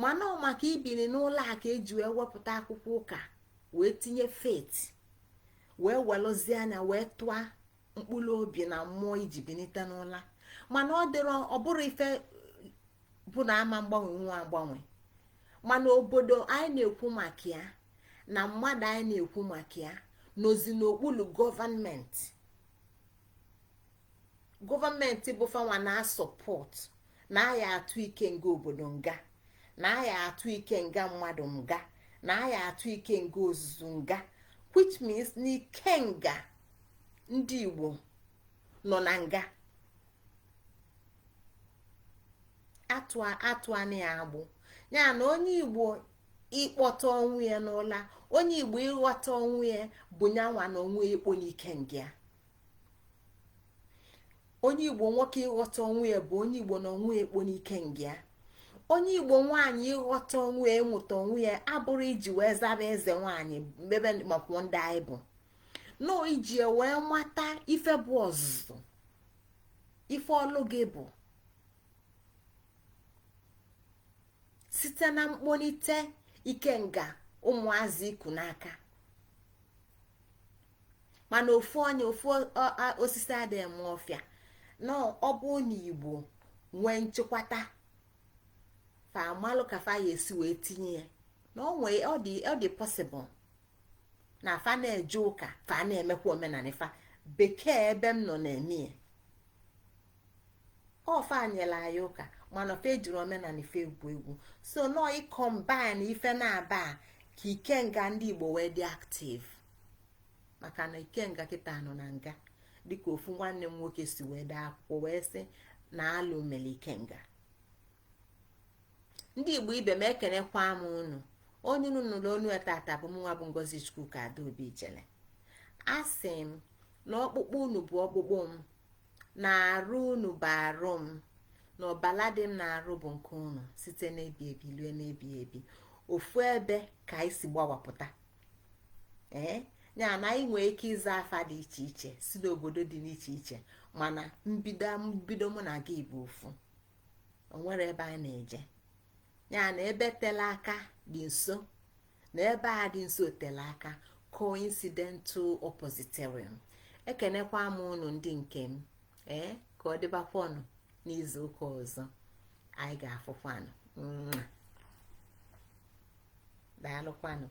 Mana ọ maka ibini n'ụlọ a ka eji wee wepụta akwụkwọ ụka wee tinye faith, wee welụzie anya wee tụọ mkpụrụ obi na mmụọ iji binite n'ụla. Mana ọ dịrọ, ọ bụrụ ife bụ na ama mgbanwe nwa agbanwe. Mana obodo anyị na-ekwu maka ya na mmadụ anyị na-ekwu maka ya nozi n'okpuru gọọmenti. Gọọmenti bụ fanwa na support na aya atụ ike nga obodo nga, na aya atụ ike nga mmadụ nga, na aya atụ ike nga ozuzu nga, which means na ikenga ndị Igbo nọ na nga. Atụ ya agbụ ya na onye Igbo ịkpọta ọnwụ ya n'ụla, onye Igbo ịghọta ọnwụ ya bụ nyanwa na onwe ikpo n'ike nga ya. Onye Igbo nwoke ịghọta ọnwụ ya bụ onye Igbo na onwe ekpo n'ike nga ya. Onye Igbo nwaanyị ịghọta onwe ya, ịmụta onwe ya, abụrụ iji wee zaba eze nwaanyị mebe makwụ ndị anyị bụ nọ, iji wee mata ife bụ ọzụzụ, ife ọlụ gị bụ site na mkpọlite ikenga ụmụazị iku n'aka. Mana ofu onye ofu osisi adịghị eme ọfịa. Na ọ bụ na Igbo nwee nchekwata fa amalụ ka fa ya esi wee tinye ya na ọ nwee ọ dị possible na fa na-eje ụka, fa na-emekwa omenala fa. Bekee ebe m nọ na-eme ya, ọ fa nyere anyị ụka, mana fa ejiri omenala ife egwu egwu. So nọọ ị combine ife na-aba ka ikenga ndị Igbo wee dị active, maka na ikenga kịta nọ na nga, dịka ofu nwanne m nwoke si wee dee akwụkwọ wee sị na alụ mere ikenga ndị Igbo. Ibe m, ekenekwa m unu. Onye unu nụrụ onu tata bụ mụnwa bụ Ngozi Chukwuka Adaobi Ijele. Asị m na ọkpụkpụ unu bụ ọkpụkpụ m, na arụ unu bụ arụ m, na ọbala dị m na-arụ bụ nke unu, site n'ebi ebi lue n'ebi ebi. Ofu ebe ka anyị si gbawapụta, ee, ya na anyị nwee ike ịza afa dị iche iche si n'obodo dị n'iche iche, mana mbido mbido mụ na gị bụ ofu. O nwere ebe a na-eje, ya na ebe tele aka dị nso na ebe a dị nso tele aka, coincidental oppositorium. Ekenekwa m unu ndị nke m. Ee, ka ọ dịbakwanụ n'izu ụka ọzọ anyị ga-afụkwanụ. Daalụkwanụ.